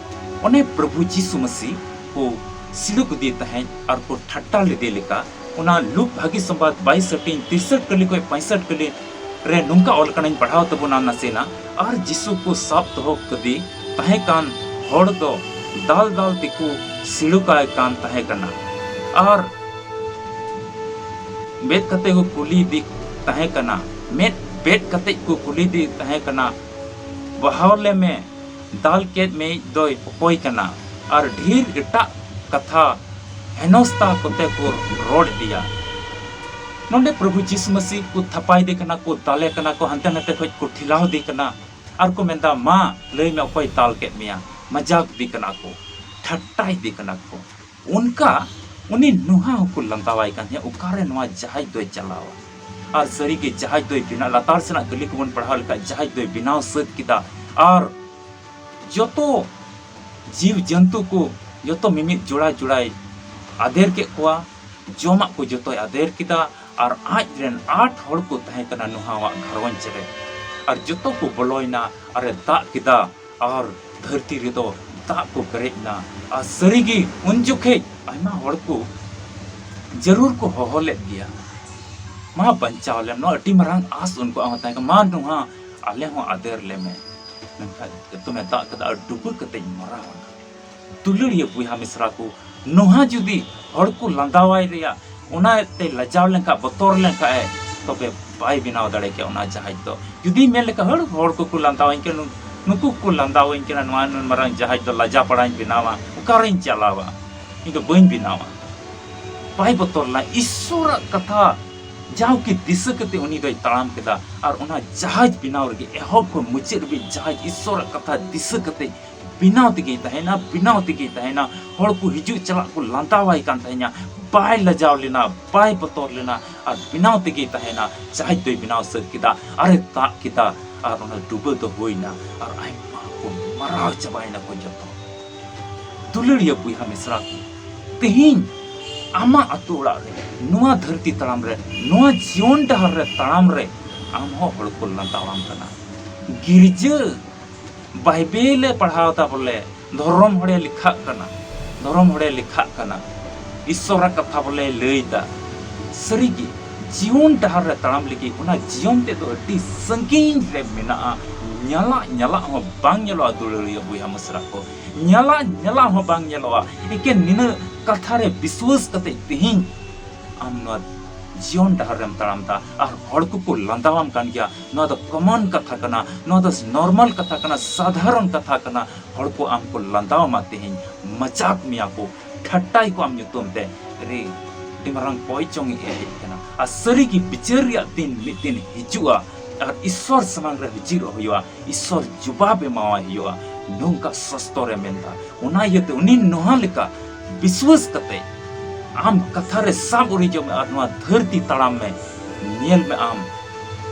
ᱚᱱᱮ ᱯᱨᱚᱵᱷᱩ ᱡᱤᱥᱩ ᱢᱟᱹᱥᱤ ᱠᱚ ᱥᱤᱞᱩ ᱠᱮᱫᱮ ᱛᱟᱦᱮᱸᱫ ᱟᱨ ᱠᱚ ᱴᱷᱟᱴᱴᱟ ᱞᱮᱫᱮ ᱞᱮᱠᱟ, ᱚᱱᱟ ᱞᱩᱠ ᱵᱷᱟᱹᱜᱤ ᱥᱚᱢᱵᱟᱫ ᱵᱟᱭᱤᱥ ᱦᱟᱹᱴᱤᱧ ᱛᱤᱨᱥᱟᱴ ᱠᱟᱹᱞᱤ ᱠᱷᱚᱱ ᱯᱚᱸᱭᱥᱚᱴ ᱠᱟᱹᱞᱤ ᱨᱮ ᱱᱚᱝᱠᱟ ᱚᱞ ᱠᱟᱱᱟᱧ, ᱯᱟᱲᱦᱟᱣ ᱛᱟᱵᱚᱱᱟ ᱱᱟᱥᱮᱱᱟᱜ, "ᱟᱨ ᱡᱤᱥᱩ ᱠᱚ ᱥᱟᱵ ᱫᱚᱦᱚ ᱠᱮᱫᱮ ᱛᱟᱦᱮᱸ ᱠᱟᱱ ᱦᱚᱲ ᱫᱚ ᱫᱟᱞ ᱫᱟᱞ ᱛᱮᱠᱚ ᱥᱤᱲᱩᱠᱟᱭ ᱠᱟᱱ ᱛᱟᱦᱮᱸ ᱠᱟᱱᱟ, ᱟᱨ ᱵᱮᱫ ᱠᱟᱛᱮ ᱠᱚ ᱠᱩᱞᱤᱭᱮᱫᱮ ᱛᱟᱦᱮᱸ ᱠᱟᱱᱟ, ᱢᱮᱫ ᱵᱮᱫ ᱠᱟᱛᱮ ᱠᱚ ᱠᱩᱞᱤᱭᱮᱫᱮ ᱛᱟᱦᱮᱸ ᱠᱟᱱᱟ, 'ᱵᱟᱦᱟᱣ ᱞᱮ ᱢᱮ, ᱫᱟᱞ ᱠᱮᱫ ᱢᱮᱭᱤᱡ ᱫᱚᱭ ᱚᱠᱚᱭ ᱠᱟᱱᱟ?' ᱟᱨ ᱰᱷᱮᱨ ᱮᱴᱟᱜ ᱠᱟᱛᱷᱟ ᱦᱮᱱᱚᱥᱛᱟ ᱠᱚᱛᱮ ᱠᱚ ᱨᱚᱲ ᱤᱫᱤᱭᱟ᱾ ᱱᱚᱰᱮ ᱯᱨᱚᱵᱷᱩ ᱡᱤᱥᱩ ᱢᱟᱹᱥᱤ ᱠᱚ ᱛᱷᱟᱯᱟᱭ ᱤᱫᱤ ᱠᱟᱱᱟ, ᱠᱚ ᱫᱟᱞᱮ ᱠᱟᱱᱟ, ᱠᱚ ᱦᱟᱱᱛᱮ ᱱᱟᱛᱮ ᱠᱷᱚᱡ ᱠᱚ ᱴᱷᱮᱞᱟᱣ ᱤᱫᱤ ᱠᱟᱱᱟ ᱟᱨ ᱠᱚ ᱢᱮᱱᱫᱟ, "ᱢᱟ ᱞᱟᱹᱭ ᱢᱮ, ᱚᱠᱚᱭ ᱫᱟᱞ ᱠᱮᱫ ᱢᱮᱭᱟ?" ᱢᱟᱡᱟᱠ ᱤᱫᱤ ᱠᱟᱱᱟ ᱠᱚ, ᱴᱷᱟᱴᱴᱟ ᱤᱫᱤ ᱠᱟᱱᱟ ᱠᱚ᱾ ᱚᱱᱠᱟ ᱩᱱᱤ ᱱᱩᱦᱟ ᱦᱚᱸᱠᱚ ᱞᱟᱸᱫᱟᱣᱟᱭ ᱠᱟᱱ ᱛᱟᱦᱮᱸᱫ, ᱚᱠᱟᱨᱮ ᱱᱚᱣᱟ ᱡᱟᱦᱟᱡᱽ ᱫᱚᱭ ᱪᱟᱞᱟᱣᱟ? ᱟᱨ ᱥᱟᱹᱨᱤᱜᱮ ᱡᱟᱦᱟᱡᱽ ᱫᱚᱭ ᱵᱮᱱᱟᱣ, ᱞᱟᱛᱟᱨ ᱥᱮᱱᱟᱜ ᱠᱟᱹᱞᱤ ᱠᱚᱵᱚᱱ ᱯᱟᱲᱦᱟᱣ ᱞᱮᱠᱷᱟᱡ, ᱡᱟᱦᱟᱡᱽ ᱫᱚᱭ ᱵᱮᱱᱟᱣ ᱥᱟᱹᱛ ᱠᱮᱫᱟ ᱟᱨ ᱡᱚᱛᱚ ᱡᱤᱣ ᱡᱚᱱᱛᱩ ᱠᱚ, ᱡᱚᱛᱚ ᱢᱤᱢᱤᱫ ᱡᱚᱲᱟ ᱡᱚᱲᱟᱭ ᱟᱫᱮᱨ ᱠᱮᱫ ᱠᱚᱣᱟ, ᱡᱚᱢᱟᱜ ᱠᱚ ᱡᱚᱛᱚᱭ ᱟᱫᱮᱨ ᱠᱮᱫᱟ᱾ ᱟᱨ ᱟᱡ ᱨᱮᱱ ᱟᱴ ᱦᱚᱲ ᱠᱚ ᱛᱟᱦᱮᱸ ᱠᱟᱱᱟ ᱱᱩᱦᱟᱣᱟᱜ ᱜᱷᱟᱨᱚᱸᱡᱽ ᱨᱮ, ᱟᱨ ᱡᱚᱛᱚ ᱠᱚ ᱵᱚᱞᱚᱭᱮᱱᱟ ᱟᱨᱮ ᱫᱟᱜ ᱠᱮᱫᱟ᱾ ᱟᱨ ᱫᱷᱟᱹᱨᱛᱤ ᱨᱮᱫᱚ ᱫᱟᱜ ᱠᱚ ᱯᱮᱨᱮᱡ ᱮᱱᱟ᱾ ᱟᱨ ᱥᱟᱹᱨᱤᱜᱮ ᱩᱱ ᱡᱚᱠᱷᱮᱡ ᱟᱭᱢᱟ ᱦᱚᱲ ᱠᱚ ᱡᱟᱹᱨᱩᱲ ᱠᱚ ᱦᱚᱦᱚ ᱞᱮᱫ ᱜᱮᱭᱟ, "ᱢᱟ ᱵᱟᱧᱪᱟᱣ ᱞᱮᱢ", ᱱᱚᱣᱟ ᱟᱹᱰᱤ ᱢᱟᱨᱟᱝ ᱟᱸᱥ ᱩᱱᱠᱩᱣᱟᱜ ᱦᱚᱸ ᱛᱟᱦᱮᱸ ᱠᱟᱱᱟ, "ᱢᱟ ᱱᱚᱣᱟ ᱟᱞᱮ ᱦᱚᱸ ᱟᱫᱮᱨ ᱞᱮᱢᱮ", ᱢᱮᱱᱠᱷᱟᱱ ᱮᱛᱚᱢᱮ ᱫᱟᱜ ᱠᱮᱫᱟ ᱟᱨ ᱰᱩᱵᱟᱹ ᱠᱟᱛᱮᱧ ᱢᱟᱨᱟᱣ ᱮᱱᱟ᱾ ᱫᱩᱞᱟᱹᱲᱤᱭᱟᱹ ᱵᱚᱭᱦᱟ ᱢᱤᱥᱨᱟ ᱠᱚ, ᱱᱚᱣᱟ ᱡᱩᱫᱤ ᱦᱚᱲ ᱠᱚ ᱞᱟᱸᱫᱟᱣᱟᱭ ᱨᱮᱭᱟᱜ, ᱚᱱᱟ ᱛᱮ ᱞᱟᱡᱟᱣ ᱞᱮᱱᱠᱷᱟᱱ, ᱵᱚᱛᱚᱨ ᱞᱮᱱᱠᱷᱟᱱ ᱮ, ᱛᱚᱵᱮ ᱵᱟᱭ ᱵᱮᱱᱟᱣ ᱫᱟᱲᱮ ᱠᱮᱭᱟ ᱚᱱᱟ ᱡᱟᱦᱟᱡᱽ ᱫᱚ᱾ ᱡᱩᱫᱤ ᱢᱮᱱ ᱞᱮᱠᱷᱟᱱ, "ᱦᱟᱹᱲ, ᱦᱚᱲ ᱠᱚᱠᱚ ᱞᱟᱸᱫᱟᱣᱟᱹᱧ ᱠᱟᱱᱟ, ᱱᱩ-, ᱱᱩᱠᱩ ᱠᱚ ᱞᱟᱸᱫᱟᱣᱟᱹᱧ ᱠᱟᱱᱟ, ᱱᱚᱣᱟ ᱱᱩᱱ ᱢᱟᱨᱟᱝ ᱡᱟᱦᱟᱡᱽ ᱫᱚ ᱞᱟᱡᱟ ᱯᱟᱲᱟᱧ ᱵᱮᱱᱟᱣᱟ, ᱚᱠᱟᱨᱮᱧ ᱪᱟᱞᱟᱣᱟ? ᱤᱧ ᱫᱚ ᱵᱟᱹᱧ ᱵᱮᱱᱟᱣᱟ᱾" ᱵᱟᱭ ᱵᱚᱛᱚᱨ ᱞᱮᱱᱟ᱾ ᱤᱥᱥᱚᱨᱟᱜ ᱠᱟᱛᱷᱟ ᱡᱟᱣᱜᱮ ᱫᱤᱥᱟᱹ ᱠᱟᱛᱮ ᱩᱱᱤ ᱫᱚᱭ ᱛᱟᱲᱟᱢ ᱠᱮᱫᱟ᱾ ᱟᱨ ᱚᱱᱟ ᱡᱟᱦᱟᱡᱽ ᱵᱮᱱᱟᱣ ᱨᱮᱜᱮ, ᱮᱦᱚᱵ ᱠᱷᱚᱱ ᱢᱩᱪᱟᱹᱫ ᱦᱟᱹᱵᱤᱡ ᱡᱟᱦᱟᱡᱽ ᱤᱥᱥᱚᱨᱟᱜ ᱠᱟᱛᱷᱟ ᱫᱤᱥᱟᱹ ᱠᱟᱛᱮ ᱵᱮᱱᱟᱣ ᱛᱮᱜᱮᱭ ᱛᱟᱦᱮᱱᱟ, ᱵᱮᱱᱟᱣ ᱛᱮᱜᱮᱭ ᱛᱟᱦᱮᱱᱟ᱾ ᱦᱚᱲ ᱠᱚ ᱦᱤᱡᱩᱜ ᱪᱟᱞᱟᱜ ᱠᱚ ᱞᱟᱸᱫᱟᱣᱟᱭ ᱠᱟᱱ ᱛᱟᱦᱮᱱᱟ, ᱵᱟᱭ ᱞᱟᱡᱟᱣ ᱞᱮᱱᱟ, ᱵᱟᱭ ᱵᱚᱛᱚᱨ ᱞᱮᱱᱟ, ᱟᱨ ᱵᱮᱱᱟᱣ ᱛᱮᱜᱮᱭ ᱛᱟᱦᱮᱱᱟ᱾ ᱡᱟᱦᱟᱡᱽ ᱫᱚᱭ ᱵᱮᱱᱟᱣ ᱥᱟᱹᱛ ᱠᱮᱫᱟ, ᱟᱨᱮ ᱫᱟᱜ ᱠᱮᱫᱟ, ᱟᱨ ᱚᱱᱟ ᱰᱩᱵᱟᱹ ᱫᱚ ᱦᱩᱭᱱᱟ, ᱟᱨ ᱟᱭᱢᱟ ᱠᱚ ᱢᱟᱨᱟᱣ ᱪᱟᱵᱟᱭᱮᱱᱟ ᱠᱚ ᱡᱚᱛᱚ᱾ ᱫᱩᱞᱟᱹᱲᱤᱭᱟᱹ ᱵᱚᱭᱦᱟ ᱢᱤᱥᱨᱟ ᱠᱚ, ᱛᱮᱦᱮᱧ ᱟᱢᱟᱜ ᱟᱹᱛᱩ ᱚᱲᱟᱜ ᱨᱮ, ᱱᱚᱣᱟ ᱫᱷᱟᱹᱨᱛᱤ ᱛᱟᱲᱟᱢ ᱨᱮ, ᱱᱚᱣᱟ ᱡᱤᱭᱚᱱ ᱰᱟᱦᱟᱨ ᱨᱮ ᱛᱟᱲᱟᱢ ᱨᱮ ᱟᱢ ᱦᱚᱸ ᱦᱚᱲ ᱠᱚ ᱞᱟᱸᱫᱟᱣᱟᱢ ᱠᱟᱱᱟ᱾ ᱜᱤᱨᱡᱟᱹ ᱵᱟᱭᱵᱮᱞ ᱮ ᱯᱟᱲᱦᱟᱣ ᱮᱫᱟ ᱵᱚᱞᱮ, ᱫᱷᱚᱨᱚᱢ ᱦᱚᱲᱮ ᱞᱮᱠᱷᱟᱜ ᱠᱟᱱᱟ, ᱫᱷᱚᱨᱚᱢ ᱦᱚᱲᱮ ᱞᱮᱠᱷᱟᱜ ᱠᱟᱱᱟ, ᱤᱥᱥᱚᱨᱟᱜ ᱠᱟᱛᱷᱟ ᱵᱚᱞᱮ ᱞᱟᱹᱭ ᱮᱫᱟ᱾ ᱥᱟᱹᱨᱤᱜᱮ, ᱡᱤᱭᱚᱱ ᱰᱟᱦᱟᱨ ᱨᱮ ᱛᱟᱲᱟᱢ ᱞᱟᱹᱜᱤᱫ ᱚᱱᱟ ᱡᱤᱭᱚᱱ ᱛᱮᱫ ᱫᱚ ᱟᱹᱰᱤ ᱥᱟᱺᱜᱤᱧ ᱨᱮ ᱢᱮᱱᱟᱜᱼᱟ᱾ ᱧᱟᱞᱟᱜ, ᱧᱟᱞᱟᱜ ᱦᱚᱸ ᱵᱟᱝ ᱧᱮᱞᱚᱜᱼᱟ, ᱫᱩᱞᱟᱹᱲᱤᱭᱟᱹ ᱵᱚᱭᱦᱟ ᱢᱤᱥᱨᱟ ᱠᱚ᱾ ᱧᱟᱞᱟᱜ, ᱧᱟᱞᱟᱜ ᱦᱚᱸ ᱵᱟᱝ ᱧᱮᱞᱚᱜᱼᱟ᱾ ᱮᱠᱮᱱ ᱱᱤᱱᱟᱹᱜ ᱠᱟᱛᱷᱟ ᱨᱮ ᱵᱤᱥᱣᱟᱹᱥ ᱠᱟᱛᱮ ᱛᱮᱦᱮᱧ ᱟᱢ ᱱᱚᱣᱟ ᱡᱤᱭᱚᱱ ᱰᱟᱦᱟᱨ ᱨᱮᱢ ᱛᱟᱲᱟᱢ ᱮᱫᱟ, ᱟᱨ ᱦᱚᱲ ᱠᱚᱠᱚ ᱞᱟᱸᱫᱟᱣᱟᱢ ᱠᱟᱱ ᱜᱮᱭᱟ᱾ ᱱᱚᱣᱟ ᱫᱚ ᱠᱚᱢᱚᱱ ᱠᱟᱛᱷᱟ ᱠᱟᱱᱟ, ᱱᱚᱣᱟ ᱫᱚ ᱱᱚᱨᱢᱟᱞ ᱠᱟᱛᱷᱟ ᱠᱟᱱᱟ, ᱥᱟᱫᱷᱟᱨᱚᱱ ᱠᱟᱛᱷᱟ ᱠᱟᱱᱟ᱾ ᱦᱚᱲ ᱠᱚ ᱟᱢ ᱠᱚ ᱞᱟᱸᱫᱟᱣᱟᱢᱟ ᱛᱮᱦᱮᱧ, ᱢᱟᱡᱟᱠ ᱢᱮᱭᱟ ᱠᱚ, ᱴᱷᱟᱴᱴᱟᱭ ᱠᱚ ᱟᱢ ᱧᱩᱛᱩᱢ ᱛᱮ᱾ ᱨᱮ ᱟᱹᱰᱤ ᱢᱟᱨᱟᱝ ᱯᱚᱭ ᱪᱚᱝ ᱮ ᱦᱮᱡ ᱠᱟᱱᱟ᱾ ᱟᱨ ᱥᱟᱹᱨᱤ ᱜᱮ ᱵᱤᱪᱟᱹᱨ ᱨᱮᱭᱟᱜ ᱫᱤᱱ ᱢᱤᱫ ᱫᱤᱱ ᱦᱤᱡᱩᱜᱼᱟ, ᱟᱨ ᱤᱥᱥᱚᱨ ᱥᱟᱢᱟᱝ ᱨᱮ ᱦᱟᱹᱡᱤᱨᱚᱜ ᱦᱩᱭᱩᱜᱼᱟ᱾ ᱤᱥᱥᱚᱨ ᱡᱩᱵᱟᱵ ᱮᱢᱟᱣᱟᱭ ᱦᱩᱭᱩᱜᱼᱟ, ᱱᱚᱝᱠᱟ ᱥᱟᱥᱛᱚᱨ ᱮ ᱢᱮᱱᱫᱟ᱾ ᱚᱱᱟ ᱤᱭᱟᱹᱛᱮ ᱩᱱᱤ ᱱᱚᱣᱟ ᱞᱮᱠᱟ ᱵᱤᱥᱣᱟᱹᱥ ᱠᱟᱛᱮ ᱟᱢ ᱠᱟᱛᱷᱟ ᱨᱮ ᱥᱟᱵ ᱩᱨᱤᱡᱚᱜ ᱢᱮ ᱟᱨ ᱱᱚᱣᱟ ᱫᱷᱟᱹᱨᱛᱤ ᱛᱟᱲᱟᱢ ᱢᱮ᱾ ᱧᱮᱞ ᱢᱮ, ᱟᱢ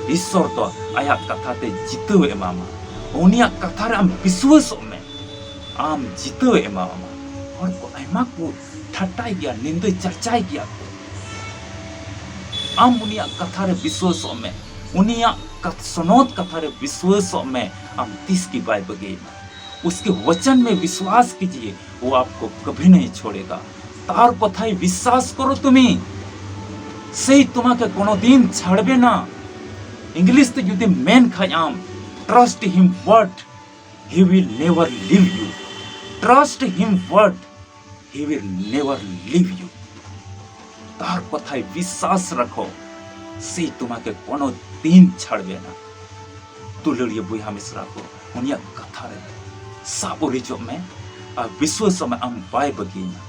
ᱤᱥᱥᱚᱨ ᱫᱚ ᱟᱭᱟᱜ ᱠᱟᱛᱷᱟ ᱛᱮ ᱡᱤᱛᱟᱹᱣ ᱮ ᱮᱢᱟᱢᱟ᱾ ᱩᱱᱤᱭᱟᱜ ᱠᱟᱛᱷᱟ ᱨᱮ ᱟᱢ ᱵᱤᱥᱣᱟᱹᱥᱚᱜ ᱢᱮ, ᱟᱢ ᱡᱤᱛᱟᱹᱣ ᱮ ᱮᱢᱟᱢᱟ᱾ ᱦᱚᱲ ᱠᱚ ᱟᱭᱢᱟ ᱠᱚ ᱴᱷᱟᱴᱟᱭ ᱜᱮᱭᱟ, ᱱᱤᱱᱫᱟᱹ ᱪᱟᱨᱪᱟᱭ ᱜᱮᱭᱟ ᱠᱚ᱾ ᱟᱢ ᱩᱱᱤᱭᱟᱜ ᱠᱟᱛᱷᱟ ᱨᱮ ᱵᱤᱥᱣᱟᱹᱥᱚᱜ ᱢᱮ, ᱩᱱᱤᱭᱟᱜ ᱠᱟᱛ-, ᱥᱚᱱᱚᱛ ᱠᱟᱛᱷᱟ ᱨᱮ ᱵᱤᱥᱣᱟᱹᱥᱚᱜ ᱢᱮ᱾ ᱟᱢ ᱛᱤᱥ ᱜᱮ ᱵᱟᱭ ᱵᱟᱹᱜᱤᱭᱟᱢᱟ᱾ उसके वचन में विश्वास कीजिए, वो आपको कभी नहीं छोड़ेगा। তার কথায় বিশ্বাস করো তুমি, সেই তোমাকে কোনোদিন ছাড়বে না। ইংলিশ ᱛᱮ ᱡᱩᱫᱤᱢ ᱢᱮᱱ ᱠᱷᱟᱡ ᱟᱢ, trust him word, he will never leave you। Trust him word, he will never leave you। তার কথায় বিশ্বাস রাখো, সেই তোমাকে কোনোদিন ছাড়বে না। ᱫᱩᱞᱟᱹᱲᱤᱭᱟᱹ ᱵᱚᱭᱦᱟ ᱢᱤᱥᱨᱟ ᱠᱚ, ᱩᱱᱤᱭᱟᱜ ᱠᱟᱛᱷᱟ ᱨᱮ ᱥᱟᱵ ᱩᱨᱤᱡᱚᱜ ᱢᱮ ᱟᱨ ᱵᱤᱥᱣᱟᱹᱥᱚᱜ ᱢᱮ, ᱟᱢ ᱵᱟᱭ ᱵᱟᱹᱜᱤᱭᱟᱢᱟ᱾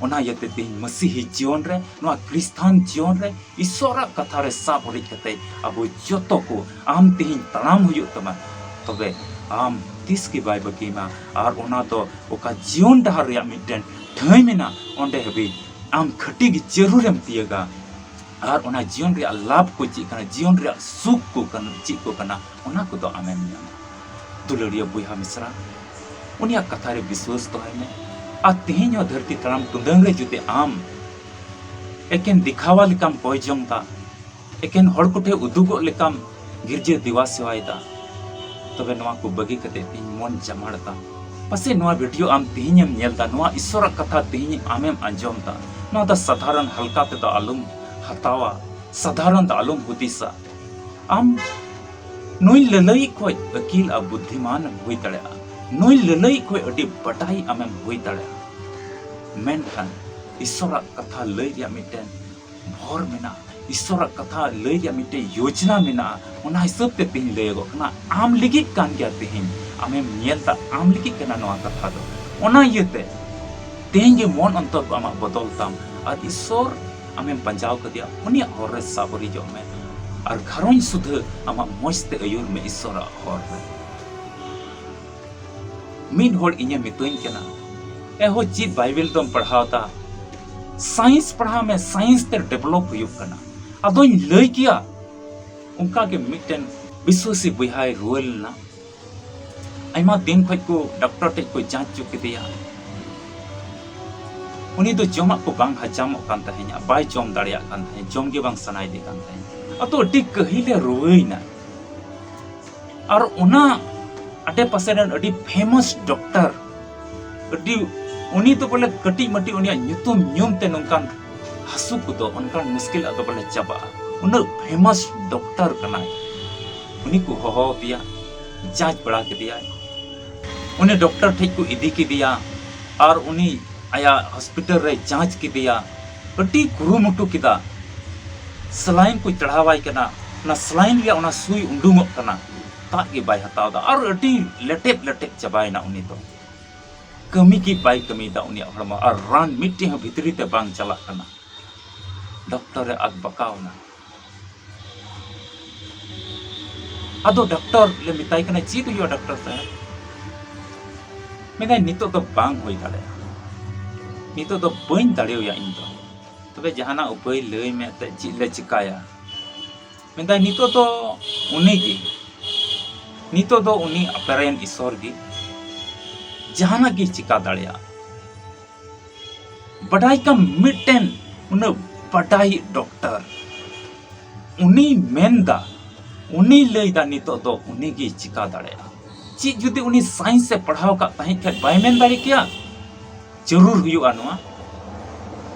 ᱚᱱᱟ ᱤᱭᱟᱹᱛᱮ ᱛᱮᱦᱮᱧ ᱢᱟᱹᱥᱤᱦᱤ ᱡᱤᱭᱚᱱ ᱨᱮ, ᱱᱚᱣᱟ ᱠᱷᱨᱤᱥᱴᱟᱱ ᱡᱤᱭᱚᱱ ᱨᱮ ᱤᱥᱥᱚᱨᱟᱜ ᱠᱟᱛᱷᱟ ᱨᱮ ᱥᱟᱵ ᱩᱨᱤᱡ ᱠᱟᱛᱮ ᱟᱵᱚ ᱡᱚᱛᱚ ᱠᱚ, ᱟᱢ ᱛᱮᱦᱮᱧ ᱛᱟᱲᱟᱢ ᱦᱩᱭᱩᱜ ᱛᱟᱢᱟ, ᱛᱚᱵᱮ ᱟᱢ ᱛᱤᱥ ᱜᱮ ᱵᱟᱭ ᱵᱟᱹᱜᱤᱭᱟᱢᱟ᱾ ᱟᱨ ᱚᱱᱟ ᱫᱚ ᱚᱠᱟ ᱡᱤᱭᱚᱱ ᱰᱟᱦᱟᱨ ᱨᱮᱭᱟᱜ ᱢᱤᱫᱴᱮᱱ ᱴᱷᱟᱹᱭ ᱢᱮᱱᱟᱜᱼᱟ, ᱚᱸᱰᱮ ᱦᱟᱹᱵᱤᱡ ᱟᱢ ᱠᱷᱟᱹᱴᱤ ᱜᱮ ᱡᱟᱹᱨᱩᱲᱮᱢ ᱛᱤᱭᱟᱹᱜᱟ᱾ ᱟᱨ ᱚᱱᱟ ᱡᱤᱭᱚᱱ ᱨᱮᱭᱟᱜ ᱞᱟᱵᱷ ᱠᱚ ᱪᱮᱫ ᱠᱟᱱᱟ, ᱡᱤᱭᱚᱱ ᱨᱮᱭᱟᱜ ᱥᱩᱠ ᱠᱚ ᱠᱟᱱᱟ, ᱪᱮᱫ ᱠᱚ ᱠᱟᱱᱟ, ᱚᱱᱟ ᱠᱚᱫᱚ ᱟᱢᱮᱢ ᱧᱟᱢᱟ᱾ ᱫᱩᱞᱟᱹᱲᱤᱭᱟᱹ ᱵᱚᱭᱦᱟ ᱢᱤᱥᱨᱟ, ᱩᱱᱤᱭᱟᱜ ᱠᱟᱛᱷᱟ ᱨᱮ ᱵᱤᱥᱣᱟᱹᱥ ᱫᱚᱦᱚᱭ ᱢᱮ᱾ ᱟᱨ ᱛᱮᱦᱮᱧ ᱦᱚᱸ ᱫᱷᱟᱹᱨᱛᱤ ᱛᱟᱲᱟᱢ ᱴᱩᱰᱟᱹᱝ ᱨᱮ ᱡᱩᱫᱤ ᱟᱢ ᱮᱠᱮᱱ ᱫᱮᱠᱷᱟᱣᱟ ᱞᱮᱠᱟᱢ ᱠᱚᱭ ᱡᱚᱝ ᱫᱟ, ᱮᱠᱮᱱ ᱦᱚᱲ ᱠᱚᱴᱷᱮᱱ ᱩᱫᱩᱜᱚᱜ ᱞᱮᱠᱟᱢ ᱜᱤᱨᱡᱟᱹ ᱫᱮᱣᱟ ᱥᱮᱣᱟᱭᱮᱫᱟ, ᱛᱚᱵᱮ ᱱᱚᱣᱟ ᱠᱚ ᱵᱟᱹᱜᱤ ᱠᱟᱛᱮ ᱛᱮᱦᱮᱧ ᱢᱚᱱ ᱡᱟᱢᱟᱲ ᱛᱟᱢ᱾ ᱯᱟᱥᱮᱡ ᱱᱚᱣᱟ ᱵᱷᱤᱰᱤᱭᱳ ᱟᱢ ᱛᱮᱦᱮᱧᱮᱢ ᱧᱮᱞ ᱫᱟ, ᱱᱚᱣᱟ ᱤᱥᱥᱚᱨᱟᱜ ᱠᱟᱛᱷᱟ ᱛᱮᱦᱮᱧ ᱟᱢᱮᱢ ᱟᱸᱡᱚᱢ ᱫᱟ, ᱱᱚᱣᱟ ᱫᱚ ᱥᱟᱫᱷᱟᱨᱚᱱ ᱦᱟᱞᱠᱟ ᱛᱮᱫᱚ ᱟᱞᱚᱢ ᱦᱟᱛᱟᱣᱟ, ᱥᱟᱫᱷᱟᱨᱚᱱ ᱫᱚ ᱟᱞᱚᱢ ᱦᱩᱫᱤᱥᱟ᱾ ᱟᱢ ᱱᱩᱭ ᱞᱟᱹᱞᱟᱹᱭᱤᱡ ᱠᱷᱚᱡ ᱟᱹᱠᱤᱞ ᱟᱨ ᱵᱩᱫᱽᱫᱷᱤᱢᱟᱱ ᱮᱢ ᱦᱩᱭ ᱫᱟᱲᱮᱭᱟᱜᱼᱟ, ᱱᱩᱭ ᱞᱟᱹᱞᱟᱹᱭᱤᱡ ᱠᱷᱚᱡ ᱟᱹᱰᱤ ᱵᱟᱰᱟᱭ ᱟᱢᱮᱢ ᱦᱩᱭ ᱫᱟᱲᱮᱭᱟᱜᱼᱟ, ᱢᱮᱱᱠᱷᱟᱱ ᱤᱥᱥᱚᱨᱟᱜ ᱠᱟᱛᱷᱟ ᱞᱟᱹᱭ ᱨᱮᱭᱟᱜ ᱢᱤᱫᱴᱮᱱ ᱵᱷᱚᱨ ᱢᱮᱱᱟᱜᱼᱟ, ᱤᱥᱥᱚᱨᱟᱜ ᱠᱟᱛᱷᱟ ᱞᱟᱹᱭ ᱨᱮᱭᱟᱜ ᱢᱤᱫᱴᱮᱱ ᱭᱳᱡᱽᱱᱟ ᱢᱮᱱᱟᱜᱼᱟ᱾ ᱚᱱᱟ ᱦᱤᱥᱟᱹᱵ ᱛᱮ ᱛᱮᱦᱮᱧ ᱞᱟᱹᱭᱚᱜᱚᱜ ᱠᱟᱱᱟ, ᱟᱢ ᱞᱟᱹᱜᱤᱫ ᱠᱟᱱ ᱜᱮᱭᱟ, ᱛᱮᱦᱮᱧ ᱟᱢᱮᱢ ᱧᱮᱞ ᱫᱟ, ᱟᱢ ᱞᱟᱹᱜᱤᱫ ᱠᱟᱱᱟ ᱱᱚᱣᱟ ᱠᱟᱛᱷᱟ ᱫᱚ᱾ ᱚᱱᱟ ᱤᱭᱟᱹᱛᱮ ᱛᱮᱦᱮᱧ ᱜᱮ ᱢᱚᱱ ᱚᱱᱛᱚᱨ ᱟᱢᱟᱜ ᱵᱚᱫᱚᱞ ᱛᱟᱢ ᱟᱨ ᱤᱥᱥᱚᱨ ᱟᱢᱮᱢ ᱯᱟᱸᱡᱟᱣ ᱠᱟᱫᱮᱭᱟ, ᱩᱱᱤᱭᱟᱜ ᱦᱚᱨ ᱨᱮ ᱥᱟᱵ ᱟᱹᱨᱤᱡᱚᱜ ᱢᱮ ᱟᱨ ᱜᱷᱟᱨᱚᱸᱡᱽ ᱥᱩᱫᱷᱟᱹ ᱟᱢᱟᱜ ᱢᱚᱡᱽ ᱛᱮ ᱟᱹᱭᱩᱨ ᱢᱮ ᱤᱥᱥᱚᱨᱟᱜ ᱦᱚᱨ ᱨᱮ᱾ ᱢᱤᱫ ᱦᱚᱲ ᱤᱧᱮ ᱢᱤᱛᱟᱹᱧ ᱠᱟᱱᱟ, "ᱮᱦᱚ, ᱪᱮᱫ ᱵᱟᱭᱵᱮᱞ ᱫᱚᱢ ᱯᱟᱲᱦᱟᱣ ᱫᱟ? ᱥᱟᱭᱮᱱᱥ ᱯᱟᱲᱦᱟᱣ ᱢᱮ, ᱥᱟᱭᱮᱱᱥ ᱛᱮ ᱰᱮᱵᱷᱞᱚᱯ ᱦᱩᱭᱩᱜ ᱠᱟᱱᱟ᱾" ᱟᱫᱚᱧ ᱞᱟᱹᱭ ᱠᱮᱭᱟ, ᱚᱱᱠᱟ ᱜᱮ ᱢᱤᱫᱴᱮᱱ ᱵᱤᱥᱣᱟᱹᱥᱤ ᱵᱚᱭᱦᱟᱭ ᱨᱩᱣᱟᱹ ᱞᱮᱱᱟ᱾ ᱟᱭᱢᱟ ᱫᱤᱱ ᱠᱷᱚᱡ ᱠᱚ ᱰᱟᱠᱛᱚᱨ ᱴᱷᱮᱡ ᱠᱚ ᱡᱟᱸᱪ ᱦᱚᱪᱚ ᱠᱮᱫᱮᱭᱟ᱾ ᱩᱱᱤ ᱫᱚ ᱡᱚᱢᱟᱜ ᱠᱚ ᱵᱟᱝ ᱦᱟᱡᱟᱢᱚᱜ ᱠᱟᱱ ᱛᱟᱦᱮᱸᱫ, ᱵᱟᱭ ᱡᱚᱢ ᱫᱟᱲᱮᱭᱟᱜ ᱠᱟᱱ ᱛᱟᱦᱮᱸᱫ, ᱡᱚᱢ ᱜᱮ ᱵᱟᱝ ᱥᱟᱱᱟᱭᱮᱫᱮ ᱠᱟᱱ ᱛᱟᱦᱮᱸᱫ᱾ ᱟᱫᱚ ᱟᱹᱰᱤ ᱠᱟᱹᱦᱤᱞᱮ ᱨᱩᱣᱟᱹᱭᱮᱱᱟ᱾ ᱟᱨ ᱚᱱᱟ ᱟᱰᱮ ᱯᱟᱥᱮ ᱨᱮᱱ ᱟᱹᱰᱤ ᱯᱷᱮᱢᱟᱥ ᱰᱚᱠᱴᱚᱨ, ᱟᱹᱰᱤ, ᱩᱱᱤ ᱫᱚ ᱵᱚᱞᱮ ᱠᱟᱹᱴᱤᱡ ᱢᱟᱹᱴᱤᱡ ᱩᱱᱤᱭᱟᱜ ᱧᱩᱛᱩᱢ ᱧᱩᱢ ᱛᱮ ᱱᱚᱝᱠᱟᱱ ᱦᱟᱹᱥᱩ ᱠᱚᱫᱚ, ᱚᱱᱠᱟᱱ ᱢᱩᱥᱠᱤᱞ ᱟᱫᱚ ᱵᱚᱞᱮ ᱪᱟᱵᱟᱜᱼᱟ᱾ ᱩᱱᱟᱹᱜ ᱯᱷᱮᱢᱟᱥ ᱰᱚᱠᱴᱚᱨ ᱠᱟᱱᱟᱭ᱾ ᱩᱱᱤ ᱠᱚ ᱦᱚᱦᱚ ᱟᱫᱮᱭᱟ, ᱡᱟᱸᱪ ᱵᱟᱲᱟ ᱠᱮᱫᱮᱭᱟᱭ᱾ ᱩᱱᱤ ᱰᱚᱠᱴᱚᱨ ᱴᱷᱮᱡ ᱠᱚ ᱤᱫᱤ ᱠᱮᱫᱮᱭᱟ ᱟᱨ ᱩᱱᱤ ᱟᱭᱟᱜ ᱦᱚᱥᱯᱤᱴᱟᱞ ᱨᱮ ᱡᱟᱸᱪ ᱠᱮᱫᱮᱭᱟ᱾ ᱟᱹᱰᱤ ᱠᱩᱨᱩᱢᱩᱴᱩ ᱠᱮᱫᱟ, ᱥᱮᱞᱟᱭᱤᱱ ᱠᱚ ᱪᱟᱲᱦᱟᱣᱟᱭ ᱠᱟᱱᱟ, ᱚᱱᱟ ᱥᱮᱞᱟᱭᱤᱱ ᱨᱮᱭᱟᱜ ᱚᱱᱟ ᱥᱩᱭ ᱩᱰᱩᱝᱚᱜ ᱠᱟᱱᱟ, ᱫᱟᱜ ᱜᱮ ᱵᱟᱭ ᱦᱟᱛᱟᱣ ᱮᱫᱟ ᱟᱨ ᱟᱹᱰᱤ ᱞᱮᱴᱮᱵ ᱞᱮᱴᱮᱵ ᱪᱟᱵᱟᱭᱮᱱᱟ ᱩᱱᱤ ᱫᱚ᱾ ᱠᱟᱹᱢᱤ ᱜᱮ ᱵᱟᱭ ᱠᱟᱹᱢᱤᱭᱮᱫᱟ ᱩᱱᱤᱭᱟᱜ ᱦᱚᱲᱢᱚ, ᱟᱨ ᱨᱟᱱ ᱢᱤᱫᱴᱮᱡ ᱦᱚᱸ ᱵᱷᱤᱛᱨᱤ ᱛᱮ ᱵᱟᱝ ᱪᱟᱞᱟᱜ ᱠᱟᱱᱟ᱾ ᱰᱚᱠᱴᱚᱨ ᱮ ᱟᱠ ᱵᱟᱠᱟᱣ ᱮᱱᱟ᱾ ᱟᱫᱚ ᱰᱚᱠᱴᱚᱨ ᱞᱮ ᱢᱮᱛᱟᱭ ᱠᱟᱱᱟ, "ᱪᱮᱫ ᱦᱩᱭᱩᱜᱼᱟ ᱰᱚᱠᱴᱚᱨ ᱥᱟᱦᱮᱵᱽ?" ᱢᱮᱱᱫᱟᱭ, "ᱱᱤᱛᱚᱜ ᱫᱚ ᱵᱟᱝ ᱦᱩᱭ ᱫᱟᱲᱮᱭᱟᱜᱼᱟ, ᱱᱤᱛᱚᱜ ᱫᱚ ᱵᱟᱹᱧ ᱫᱟᱲᱮᱭᱟᱜᱼᱟ ᱤᱧ ᱫᱚ, ᱛᱚᱵᱮ ᱡᱟᱦᱟᱱᱟᱜ ᱩᱯᱟᱹᱭ ᱞᱟᱹᱭ ᱢᱮ ᱮᱱᱛᱮᱫ, ᱪᱮᱫ ᱞᱮ ᱪᱤᱠᱟᱭᱟ?" ᱢᱮᱱᱫᱟᱭ, "ᱱᱤᱛᱚᱜ ᱫᱚ ᱩᱱᱤ ᱜᱮ, ᱱᱤᱛᱚᱜ ᱫᱚ ᱩᱱᱤ ᱟᱯᱮᱨᱮᱱ ᱤᱥᱚᱨ ᱜᱮ ᱡᱟᱦᱟᱱᱟᱜ ᱜᱮ ᱪᱤᱠᱟ ᱫᱟᱲᱮᱭᱟᱜᱼᱟ᱾" ᱵᱟᱰᱟᱭ ᱠᱟᱢ, ᱢᱤᱫᱴᱮᱱ ᱩᱱᱟᱹᱜ ᱵᱟᱰᱟᱭ ᱰᱚᱠᱴᱚᱨ, ᱩᱱᱤ ᱢᱮᱱᱫᱟ, ᱩᱱᱤ ᱞᱟᱹᱭᱫᱟ ᱱᱤᱛᱚᱜ ᱫᱚ ᱩᱱᱤ ᱜᱮᱭ ᱪᱤᱠᱟ ᱫᱟᱲᱮᱭᱟᱜᱼᱟ᱾ ᱪᱮᱫ ᱡᱩᱫᱤ ᱩᱱᱤ ᱥᱟᱭᱮᱱᱥ ᱮ ᱯᱟᱲᱦᱟᱣ ᱠᱟᱜ ᱛᱟᱦᱮᱸᱫ ᱠᱷᱟᱡ ᱵᱟᱭ ᱢᱮᱱ ᱫᱟᱲᱮ ᱠᱮᱭᱟ? ᱡᱟᱹᱨᱩᱲ ᱦᱩᱭᱩᱜᱼᱟ ᱱᱚᱣᱟ᱾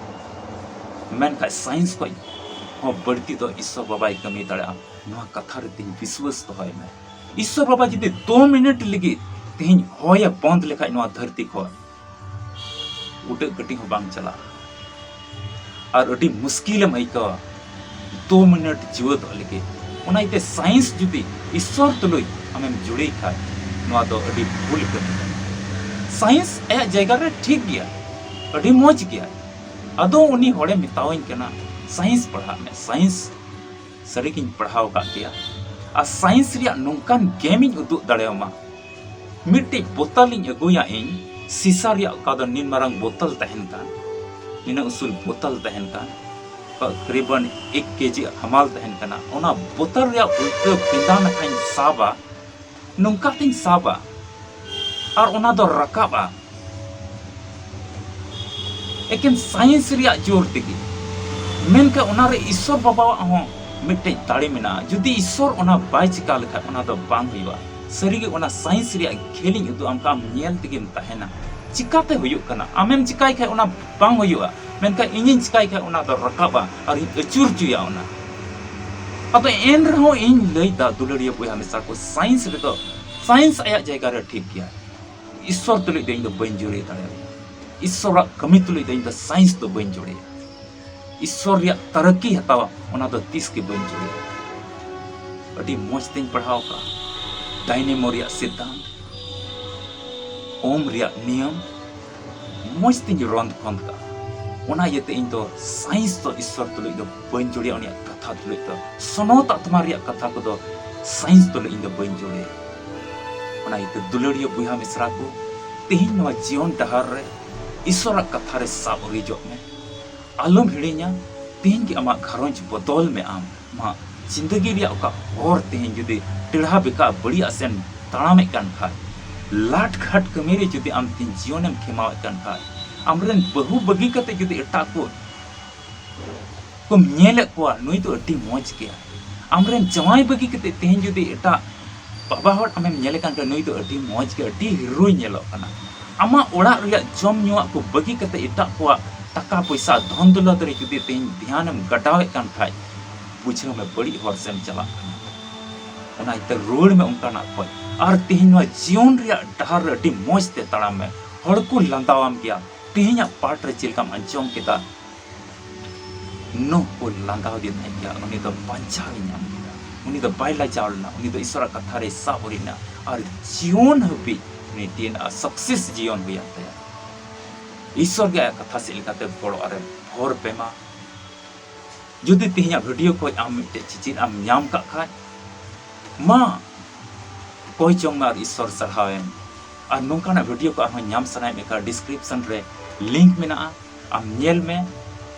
ᱢᱮᱱᱠᱷᱟᱡ ᱥᱟᱭᱮᱱᱥ ᱠᱷᱚᱡ ᱦᱚᱸ ᱵᱟᱹᱲᱛᱤ ᱫᱚ ᱤᱥᱥᱚᱨ ᱵᱟᱵᱟᱭ ᱠᱟᱹᱢᱤ ᱫᱟᱲᱮᱭᱟᱜᱼᱟ᱾ ᱱᱚᱣᱟ ᱠᱟᱛᱷᱟ ᱨᱮ ᱛᱤᱧ ᱵᱤᱥᱣᱟᱹᱥ ᱫᱚᱦᱚᱭ ᱢᱮ᱾ ᱤᱥᱥᱚᱨ ᱵᱟᱵᱟ ᱡᱩᱫᱤ ᱫᱩ ᱢᱤᱱᱤᱴ ᱞᱟᱹᱜᱤᱫ ᱛᱮᱦᱮᱧ ᱦᱚᱭᱮ ᱵᱚᱱᱫ ᱞᱮᱠᱷᱟᱡ ᱱᱚᱣᱟ ᱫᱷᱟᱹᱨᱛᱤ ᱠᱷᱚᱡ, ᱩᱰᱟᱹᱜ ᱜᱟᱹᱰᱤ ᱦᱚᱸ ᱵᱟᱝ ᱪᱟᱞᱟᱜᱼᱟ᱾ ᱟᱨ ᱟᱹᱰᱤ ᱢᱩᱥᱠᱤᱞᱮᱢ ᱟᱹᱭᱠᱟᱹᱣᱟ ᱫᱩ ᱢᱤᱱᱤᱴ ᱡᱤᱣᱮᱫᱚᱜ ᱞᱟᱹᱜᱤᱫ᱾ ᱚᱱᱟ ᱤᱭᱟᱹᱛᱮ ᱥᱟᱭᱮᱱᱥ ᱡᱩᱫᱤ ᱤᱥᱥᱚᱨ ᱛᱩᱞᱩᱡ ᱟᱢᱮᱢ ᱡᱩᱲᱤᱭ ᱠᱷᱟᱡ, ᱱᱚᱣᱟ ᱫᱚ ᱟᱹᱰᱤ ᱵᱷᱩᱞ ᱠᱟᱹᱢᱤ ᱠᱟᱱᱟ᱾ ᱥᱟᱭᱮᱱᱥ ᱟᱭᱟᱜ ᱡᱟᱭᱜᱟ ᱨᱮ ᱴᱷᱤᱠ ᱜᱮᱭᱟ, ᱟᱹᱰᱤ ᱢᱚᱡᱽ ᱜᱮᱭᱟᱭ᱾ ᱟᱫᱚ ᱩᱱᱤ ᱦᱚᱲᱮ ᱢᱮᱛᱟᱣᱟᱹᱧ ᱠᱟᱱᱟ, "ᱥᱟᱭᱮᱱᱥ ᱯᱟᱲᱦᱟᱜ ᱢᱮ, ᱥᱟᱭᱮᱱᱥ ᱥᱟᱹᱨᱤᱜᱤᱧ ᱯᱟᱲᱦᱟᱣ ᱟᱠᱟᱫ ᱜᱮᱭᱟ, ᱟᱨ ᱥᱟᱭᱮᱱᱥ ᱨᱮᱭᱟᱜ ᱱᱚᱝᱠᱟᱱ ᱜᱮᱢᱤᱧ ᱩᱫᱩᱜ ᱫᱟᱲᱮᱭᱟᱢᱟ, ᱢᱤᱫᱴᱤᱡ ᱵᱳᱛᱟᱞᱤᱧ ᱟᱹᱜᱩᱭᱟ ᱤᱧ, ᱥᱤᱥᱟ ᱨᱮᱭᱟᱜ, ᱚᱠᱟ ᱫᱚ ᱱᱤᱱ ᱢᱟᱨᱟᱝ ᱵᱳᱛᱟᱞ ᱛᱟᱦᱮᱱ ᱠᱟᱱ, ᱱᱤᱱᱟᱹᱜ ᱩᱥᱩᱞ ᱵᱳᱛᱟᱞ ᱛᱟᱦᱮᱱ ᱠᱟᱱ, ᱛᱚᱠᱨᱤᱵᱟᱱ ᱮᱠ ᱠᱮᱡᱤ ᱦᱟᱢᱟᱞ ᱛᱟᱦᱮᱱ ᱠᱟᱱᱟ, ᱚᱱᱟ ᱵᱳᱛᱟᱞ ᱨᱮᱭᱟᱜ ᱩᱞᱴᱟᱹ ᱯᱤᱸᱰᱟ ᱱᱟᱠᱷᱟᱧ ᱥᱟᱵᱟ, ᱱᱚᱝᱠᱟ ᱛᱤᱧ ᱥᱟᱵᱟ ᱟᱨ ᱚᱱᱟ ᱫᱚ ᱨᱟᱠᱟᱵᱼᱟ, ᱮᱠᱮᱱ ᱥᱟᱭᱮᱱᱥ ᱨᱮᱭᱟᱜ ᱡᱳᱨ ᱛᱮᱜᱮ᱾ ᱢᱮᱱᱠᱷᱟᱱ ᱚᱱᱟᱨᱮ ᱤᱥᱥᱚᱨ ᱵᱟᱵᱟᱣᱟᱜ ᱦᱚᱸ ᱢᱤᱫᱴᱮᱡ ᱫᱟᱲᱮ ᱢᱮᱱᱟᱜᱼᱟ᱾ ᱡᱩᱫᱤ ᱤᱥᱥᱚᱨ ᱚᱱᱟ ᱵᱟᱭ ᱪᱤᱠᱟ ᱞᱮᱠᱷᱟᱱ, ᱚᱱᱟ ᱫᱚ ᱵᱟᱝ ᱦᱩᱭᱩᱜᱼᱟ᱾ ᱥᱟᱹᱨᱤᱜᱮ ᱚᱱᱟ ᱥᱟᱭᱮᱱᱥ ᱨᱮᱭᱟᱜ ᱠᱷᱮᱞᱤᱧ ᱩᱫᱩᱜ ᱟᱢ ᱠᱷᱟᱱ, ᱟᱢ ᱧᱮᱞ ᱛᱮᱜᱮᱢ ᱛᱟᱦᱮᱱᱟ᱾ ᱪᱤᱠᱟᱛᱮ ᱦᱩᱭᱩᱜ ᱠᱟᱱᱟ? ᱟᱢᱮᱢ ᱪᱤᱠᱟᱭ ᱠᱷᱟᱱ ᱚᱱᱟ ᱵᱟᱝ ᱦᱩᱭᱩᱜᱼᱟ, ᱢᱮᱱᱠᱷᱟᱱ ᱤᱧᱤᱧ ᱪᱤᱠᱟᱭ ᱠᱷᱟᱱ ᱚᱱᱟ ᱫᱚ ᱨᱟᱠᱟᱵᱼᱟ ᱟᱨᱤᱧ ᱟᱹᱪᱩᱨ ᱦᱚᱪᱚᱭᱟ ᱚᱱᱟ᱾ ᱟᱫᱚ ᱮᱱ ᱨᱮᱦᱚᱸ ᱤᱧ ᱞᱟᱹᱭᱫᱟ, ᱫᱩᱞᱟᱹᱲᱤᱭᱟᱹ ᱵᱚᱭᱦᱟ ᱢᱤᱥᱨᱟ ᱠᱚ, ᱥᱟᱭᱮᱱᱥ ᱨᱮᱫᱚ, ᱥᱟᱭᱮᱱᱥ ᱟᱭᱟᱜ ᱡᱟᱭᱜᱟ ᱨᱮ ᱴᱷᱤᱠ ᱜᱮᱭᱟ, ᱤᱥᱥᱚᱨ ᱛᱩᱞᱩᱡ ᱫᱚ ᱤᱧ ᱫᱚ ᱵᱟᱹᱧ ᱡᱩᱨᱤ ᱫᱟᱲᱮᱭᱟᱜᱼᱟ᱾ ᱤᱥᱥᱚᱨᱟᱜ ᱠᱟᱹᱢᱤ ᱛᱩᱞᱩᱡ ᱫᱚ ᱤᱧ ᱫᱚ ᱥᱟᱭᱮᱱᱥ ᱫᱚ ᱵᱟᱹᱧ ᱡᱩᱲᱤᱭᱟ᱾ ᱤᱥᱥᱚᱨ ᱨᱮᱭᱟᱜ ᱛᱟᱨᱟᱠᱤ ᱦᱟᱛᱟᱣᱟ, ᱚᱱᱟ ᱫᱚ ᱛᱤᱥ ᱜᱮ ᱵᱟᱹᱧ ᱡᱩᱲᱤᱭᱟ᱾ ᱟᱹᱰᱤ ᱢᱚᱡᱽ ᱛᱤᱧ ᱯᱟᱲᱦᱟᱣ ᱟᱠᱟᱫᱼᱟ, ᱰᱟᱭᱱᱮᱢᱳ ᱨᱮᱭᱟᱜ ᱥᱤᱫᱽᱫᱷᱟᱱᱛ, ᱳᱢ ᱨᱮᱭᱟᱜ ᱱᱤᱭᱚᱢ, ᱢᱚᱡᱽ ᱛᱤᱧ ᱨᱚᱸᱫ ᱠᱷᱚᱸᱫ ᱠᱟᱜᱼᱟ᱾ ᱚᱱᱟ ᱤᱭᱟᱹᱛᱮ ᱤᱧ ᱫᱚ ᱥᱟᱭᱮᱱᱥ ᱫᱚ ᱤᱥᱥᱚᱨ ᱛᱩᱞᱩᱡ ᱫᱚ ᱵᱟᱹᱧ ᱡᱩᱲᱤᱭᱟ, ᱩᱱᱤᱭᱟᱜ ᱠᱟᱛᱷᱟ ᱛᱩᱞᱩᱡ ᱫᱚ, ᱥᱚᱱᱚᱛ ᱟᱛᱢᱟ ᱨᱮᱭᱟᱜ ᱠᱟᱛᱷᱟ ᱠᱚᱫᱚ ᱥᱟᱭᱮᱱᱥ ᱛᱩᱞᱩᱡ ᱤᱧ ᱫᱚ ᱵᱟᱹᱧ ᱡᱩᱲᱤᱭᱟ᱾ ᱚᱱᱟ ᱤᱭᱟᱹᱛᱮ ᱫᱩᱞᱟᱹᱲᱤᱭᱟᱹ ᱵᱚᱭᱦᱟ ᱢᱤᱥᱨᱟ ᱠᱚ, ᱛᱮᱦᱮᱧ ᱱᱚᱣᱟ ᱡᱤᱭᱚᱱ ᱰᱟᱦᱟᱨ ᱨᱮ ᱤᱥᱥᱚᱨᱟᱜ ᱠᱟᱛᱷᱟ ᱨᱮ ᱥᱟᱵ ᱩᱨᱤᱡᱚᱜ ᱢᱮ᱾ ᱟᱞᱚᱢ ᱦᱤᱲᱤᱧᱟ, ᱛᱮᱦᱮᱧ ᱜᱮ ᱟᱢᱟᱜ ᱜᱷᱟᱨᱚᱸᱡᱽ ᱵᱚᱫᱚᱞ ᱢᱮ᱾ ᱟᱢ ᱟᱢᱟᱜ ᱡᱤᱱᱫᱟᱹᱜᱤ ᱨᱮᱭᱟᱜ ᱚᱠᱟ ᱦᱚᱨ ᱛᱮᱦᱮᱧ ᱡᱩᱫᱤ ᱴᱮᱲᱦᱟ ᱵᱮᱠᱟ ᱵᱟᱹᱲᱤᱡ ᱥᱮᱫ ᱮᱢ ᱛᱟᱲᱟᱢᱮᱫ ᱠᱟᱱ ᱠᱷᱟᱡ, ᱞᱟᱴ ᱠᱷᱟᱴ ᱠᱟᱹᱢᱤ ᱨᱮ ᱡᱩᱫᱤ ᱟᱢ ᱛᱮᱦᱮᱧ ᱡᱤᱭᱚᱱᱮᱢ ᱠᱷᱮᱢᱟᱣᱮᱫ ᱠᱟᱱ ᱠᱷᱟᱡ, ᱟᱢᱨᱮᱱ ᱵᱟᱹᱦᱩ ᱵᱟᱹᱜᱤ ᱠᱟᱛᱮ ᱡᱩᱫᱤ ᱮᱴᱟᱜ ᱠᱚ ᱠᱚᱢ ᱧᱮᱞᱮᱫ ᱠᱚᱣᱟ, ᱱᱩᱭ ᱫᱚ ᱟᱹᱰᱤ ᱢᱚᱡᱽ ᱜᱮᱭᱟ᱾ ᱟᱢᱨᱮᱱ ᱡᱟᱶᱟᱭ ᱵᱟᱹᱜᱤ ᱠᱟᱛᱮ ᱛᱮᱦᱮᱧ ᱡᱩᱫᱤ ᱮᱴᱟᱜ ᱵᱟᱵᱟ ᱦᱚᱲ ᱟᱢᱮᱢ ᱧᱮᱞᱮ ᱠᱟᱱ ᱠᱷᱟᱱ, ᱱᱩᱭ ᱫᱚ ᱟᱹᱰᱤ ᱢᱚᱡᱽ ᱜᱮ, ᱟᱹᱰᱤ ᱦᱤᱨᱳᱭ ᱧᱮᱞᱚᱜ ᱠᱟᱱᱟ᱾ ᱟᱢᱟᱜ ᱚᱲᱟᱜ ᱨᱮᱭᱟᱜ ᱡᱚᱢ ᱧᱩᱣᱟᱜ ᱠᱚ ᱵᱟᱹᱜᱤ ᱠᱟᱛᱮ ᱮᱴᱟᱜ ᱠᱚᱣᱟᱜ ᱴᱟᱠᱟ ᱯᱚᱭᱥᱟ ᱫᱷᱚᱱ ᱫᱚᱞᱚᱛ ᱨᱮ ᱡᱩᱫᱤ ᱛᱮᱦᱮᱧ ᱫᱷᱮᱭᱟᱱᱮᱢ ᱜᱟᱰᱟᱣᱮᱫ ᱠᱟᱱ ᱠᱷᱟᱡ, ᱵᱩᱡᱷᱟᱹᱣ ᱢᱮ ᱵᱟᱹᱲᱤᱡ ᱦᱚᱨ ᱥᱮᱫ ᱮᱢ ᱪᱟᱞᱟᱜ ᱠᱟᱱᱟ᱾ ᱚᱱᱟ ᱤᱭᱟᱹᱛᱮ ᱨᱩᱣᱟᱹᱲ ᱢᱮ ᱚᱱᱠᱟᱱᱟᱜ ᱠᱷᱚᱡ᱾ ᱟᱨ ᱛᱮᱦᱮᱧ ᱱᱚᱣᱟ ᱡᱤᱭᱚᱱ ᱨᱮᱭᱟᱜ ᱰᱟᱦᱟᱨ ᱨᱮ ᱟᱹᱰᱤ ᱢᱚᱡᱽ ᱛᱮ ᱛᱟᱲᱟᱢ ᱢᱮ᱾ ᱦᱚᱲ ᱠᱚ ᱞᱟᱸᱫᱟᱣᱟᱢ ᱜᱮᱭᱟ᱾ ᱛᱮᱦᱮᱧᱟᱜ ᱯᱟᱴ ᱨᱮ ᱪᱮᱫ ᱞᱮᱠᱟᱢ ᱟᱸᱡᱚᱢ ᱠᱮᱫᱟ, ᱱᱩᱦ ᱠᱚ ᱞᱟᱸᱫᱟᱣ ᱫᱤᱱ ᱛᱟᱦᱮᱸ ᱜᱮᱭᱟ, ᱩᱱᱤ ᱫᱚ ᱵᱟᱧᱪᱟᱣ ᱮ ᱧᱟᱢ ᱠᱮᱫᱟ᱾ ᱩᱱᱤ ᱫᱚ ᱵᱟᱭ ᱞᱟᱡᱟᱣ ᱞᱮᱱᱟ, ᱩᱱᱤ ᱫᱚ ᱤᱥᱚᱨᱟᱜ ᱠᱟᱛᱷᱟ ᱨᱮᱭ ᱥᱟᱵ ᱩᱨᱤᱡ ᱮᱱᱟ ᱟᱨ ᱡᱤᱭᱚᱱ ᱦᱟᱹᱵᱤᱡ ᱩᱱᱤ ᱴᱤ ᱮᱱ ᱟᱨ success ᱡᱤᱭᱚᱱ ᱦᱩᱭᱮᱱ ᱛᱟᱭᱟ᱾ ᱤᱥᱥᱚᱨ ᱜᱮ ᱟᱭᱟᱜ ᱠᱟᱛᱷᱟ ᱥᱮᱫ ᱞᱮᱠᱟᱛᱮ ᱜᱚᱲᱚ ᱟᱨᱮ ᱵᱷᱚᱨ ᱯᱮ ᱢᱟ᱾ ᱡᱩᱫᱤ ᱛᱮᱦᱮᱧᱟᱜ ᱵᱷᱤᱰᱤᱭᱳ ᱠᱷᱚᱱ ᱟᱢ ᱢᱤᱫᱴᱮᱡ ᱪᱮᱪᱮᱫ ᱟᱢ ᱧᱟᱢ ᱠᱟᱜ ᱠᱷᱟᱡ, ᱢᱟ ᱠᱚᱭ ᱡᱚᱝ ᱢᱮ ᱟᱨ ᱤᱥᱥᱚᱨ ᱥᱟᱨᱦᱟᱣ ᱮᱢ᱾ ᱟᱨ ᱱᱚᱝᱠᱟᱱᱟᱜ ᱵᱷᱤᱰᱤᱭᱳ ᱠᱚ ᱟᱨᱦᱚᱸ ᱧᱟᱢ ᱥᱟᱱᱟᱭᱮᱫ ᱢᱮ ᱠᱷᱟᱱ, ᱰᱤᱥᱠᱨᱤᱯᱥᱚᱱ ᱨᱮ ᱞᱤᱝᱠ ᱢᱮᱱᱟᱜᱼᱟ, ᱟᱢ ᱧᱮᱞ ᱢᱮ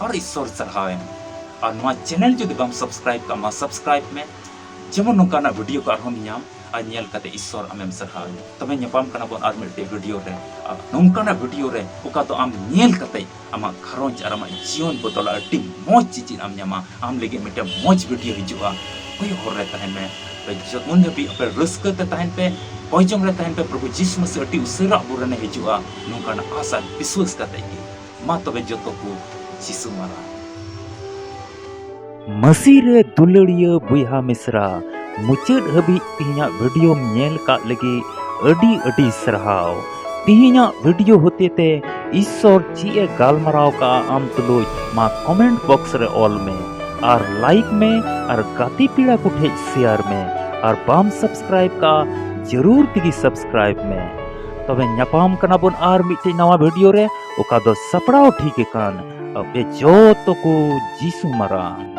ᱟᱨ ᱤᱥᱥᱚᱨ ᱥᱟᱨᱦᱟᱣ ᱮᱢ᱾ ᱟᱨ ᱱᱚᱣᱟ ᱪᱮᱱᱮᱞ ᱡᱩᱫᱤ ᱵᱟᱢ ᱥᱟᱵᱥᱠᱨᱟᱭᱤᱵ ᱠᱟᱜ ᱢᱟ, ᱥᱟᱵᱥᱠᱨᱟᱭᱤᱵ ᱢᱮ, ᱡᱮᱢᱚᱱ ᱱᱚᱝᱠᱟᱱᱟᱜ ᱵᱷᱤᱰᱤᱭᱳ ᱠᱚ ᱟᱨᱦᱚᱸᱢ ᱧᱟᱢ ᱟᱨ ᱧᱮᱞ ᱠᱟᱛᱮ ᱤᱥᱥᱚᱨ ᱟᱢᱮᱢ ᱥᱟᱨᱦᱟᱣ ᱮᱢ᱾ ᱛᱚᱵᱮ ᱧᱟᱯᱟᱢ ᱠᱟᱱᱟ ᱵᱚᱱ ᱟᱨ ᱢᱤᱫᱴᱮᱡ ᱵᱷᱤᱰᱤᱭᱳ ᱨᱮ, ᱟᱨ ᱱᱚᱝᱠᱟᱱᱟᱜ ᱵᱷᱤᱰᱤᱭᱳ ᱨᱮ ᱚᱠᱟ ᱫᱚ ᱟᱢ ᱧᱮᱞ ᱠᱟᱛᱮ ᱟᱢᱟᱜ ᱜᱷᱟᱨᱚᱸᱡᱽ ᱟᱨ ᱟᱢᱟᱜ ᱡᱤᱭᱚᱱ ᱵᱚᱫᱚᱞᱟ᱾ ᱟᱹᱰᱤ ᱢᱚᱡᱽ ᱪᱮᱪᱮᱫ ᱟᱢ ᱧᱟᱢᱟ, ᱟᱢ ᱞᱟᱹᱜᱤᱫ ᱢᱤᱫᱴᱮᱱ ᱢᱚᱡᱽ ᱵᱷᱤᱰᱤᱭᱳ ᱦᱤᱡᱩᱜᱼᱟ᱾ ᱠᱚᱭᱚᱜ ᱦᱚᱨ ᱨᱮ ᱛᱟᱦᱮᱱ ᱢᱮ᱾ ᱛᱚ ᱡᱚ-, ᱩᱱ ᱦᱟᱹᱵᱤᱡ ᱟᱯᱮ ᱨᱟᱹᱥᱠᱟᱹ ᱛᱮ ᱛᱟᱦᱮᱱ ᱯᱮ, ᱠᱚᱭ ᱡᱚᱝ ᱨᱮ ᱛᱟᱦᱮᱱ ᱯᱮ, ᱯᱨᱚᱵᱷᱩ ᱡᱤᱥᱩ ᱢᱟᱥᱤ ᱟᱹᱰᱤ ᱩᱥᱟᱹᱨᱟ ᱟᱵᱚ ᱨᱮᱱᱮ ᱦᱤᱡᱩᱜᱼᱟ, ᱱᱚᱝᱠᱟᱱᱟᱜ ᱟᱥ ᱟᱨ ᱵᱤᱥᱣᱟᱥ ᱠᱟᱛᱮ ᱜᱮ᱾ ᱢᱟ ᱛᱚᱵᱮ ᱡᱚᱛᱚ ᱠᱚ ᱡᱤᱥᱩ ᱢᱟᱨᱟᱝ᱾ ᱢᱟᱹᱥᱤ ᱨᱮ ᱫᱩᱞᱟᱹᱲᱤᱭᱟᱹ ᱵᱚᱭᱦᱟ ᱢᱤᱥᱨᱟ, ᱢᱩᱪᱟᱹᱫ ᱦᱟᱹᱵᱤᱡ ᱛᱮᱦᱮᱧᱟᱜ ᱵᱷᱤᱰᱤᱭᱳᱢ ᱧᱮᱞ ᱠᱟᱜ ᱞᱟᱹᱜᱤᱫ ᱟᱹᱰᱤ ᱟᱹᱰᱤ ᱥᱟᱨᱦᱟᱣ᱾ ᱛᱮᱦᱮᱧᱟᱜ ᱵᱷᱤᱰᱤᱭᱳ ᱦᱚᱛᱮᱛᱮ ᱤᱥᱥᱚᱨ ᱪᱮᱫ ᱮ ᱜᱟᱞᱢᱟᱨᱟᱣ ᱠᱟᱜᱼᱟ ᱟᱢ ᱛᱩᱞᱩᱡ, ᱢᱟ ᱠᱚᱢᱮᱱᱴ ᱵᱚᱠᱥ ᱨᱮ ᱚᱞ ᱢᱮ ᱟᱨ ᱞᱟᱭᱤᱠ ᱢᱮ ᱟᱨ ᱜᱟᱛᱮ ᱯᱮᱲᱟ ᱠᱚ ᱴᱷᱮᱡ ᱥᱮᱭᱟᱨ ᱢᱮ᱾ ᱟᱨ ᱵᱟᱢ ᱥᱟᱵᱥᱠᱨᱟᱭᱤᱵ ᱠᱟᱜᱼᱟ, ᱡᱟᱹᱨᱩᱲ ᱛᱮᱜᱮ ᱥᱟᱵᱥᱠᱨᱟᱭᱤᱵ ᱢᱮ᱾ ᱛᱚᱵᱮ ᱧᱟᱯᱟᱢ ᱠᱟᱱᱟ ᱵᱚᱱ ᱟᱨ ᱢᱤᱫᱴᱮᱡ ᱱᱟᱣᱟ ᱵᱷᱤᱰᱤᱭᱳ ᱨᱮ, ᱚᱠᱟ ᱫᱚ ᱥᱟᱯᱲᱟᱣ ᱴᱷᱤᱠ ᱟᱠᱟᱱ ᱟᱯᱮ ᱡᱚᱛᱚ ᱠᱚ ᱡᱤᱥᱩ ᱢᱟᱨᱟᱝ᱾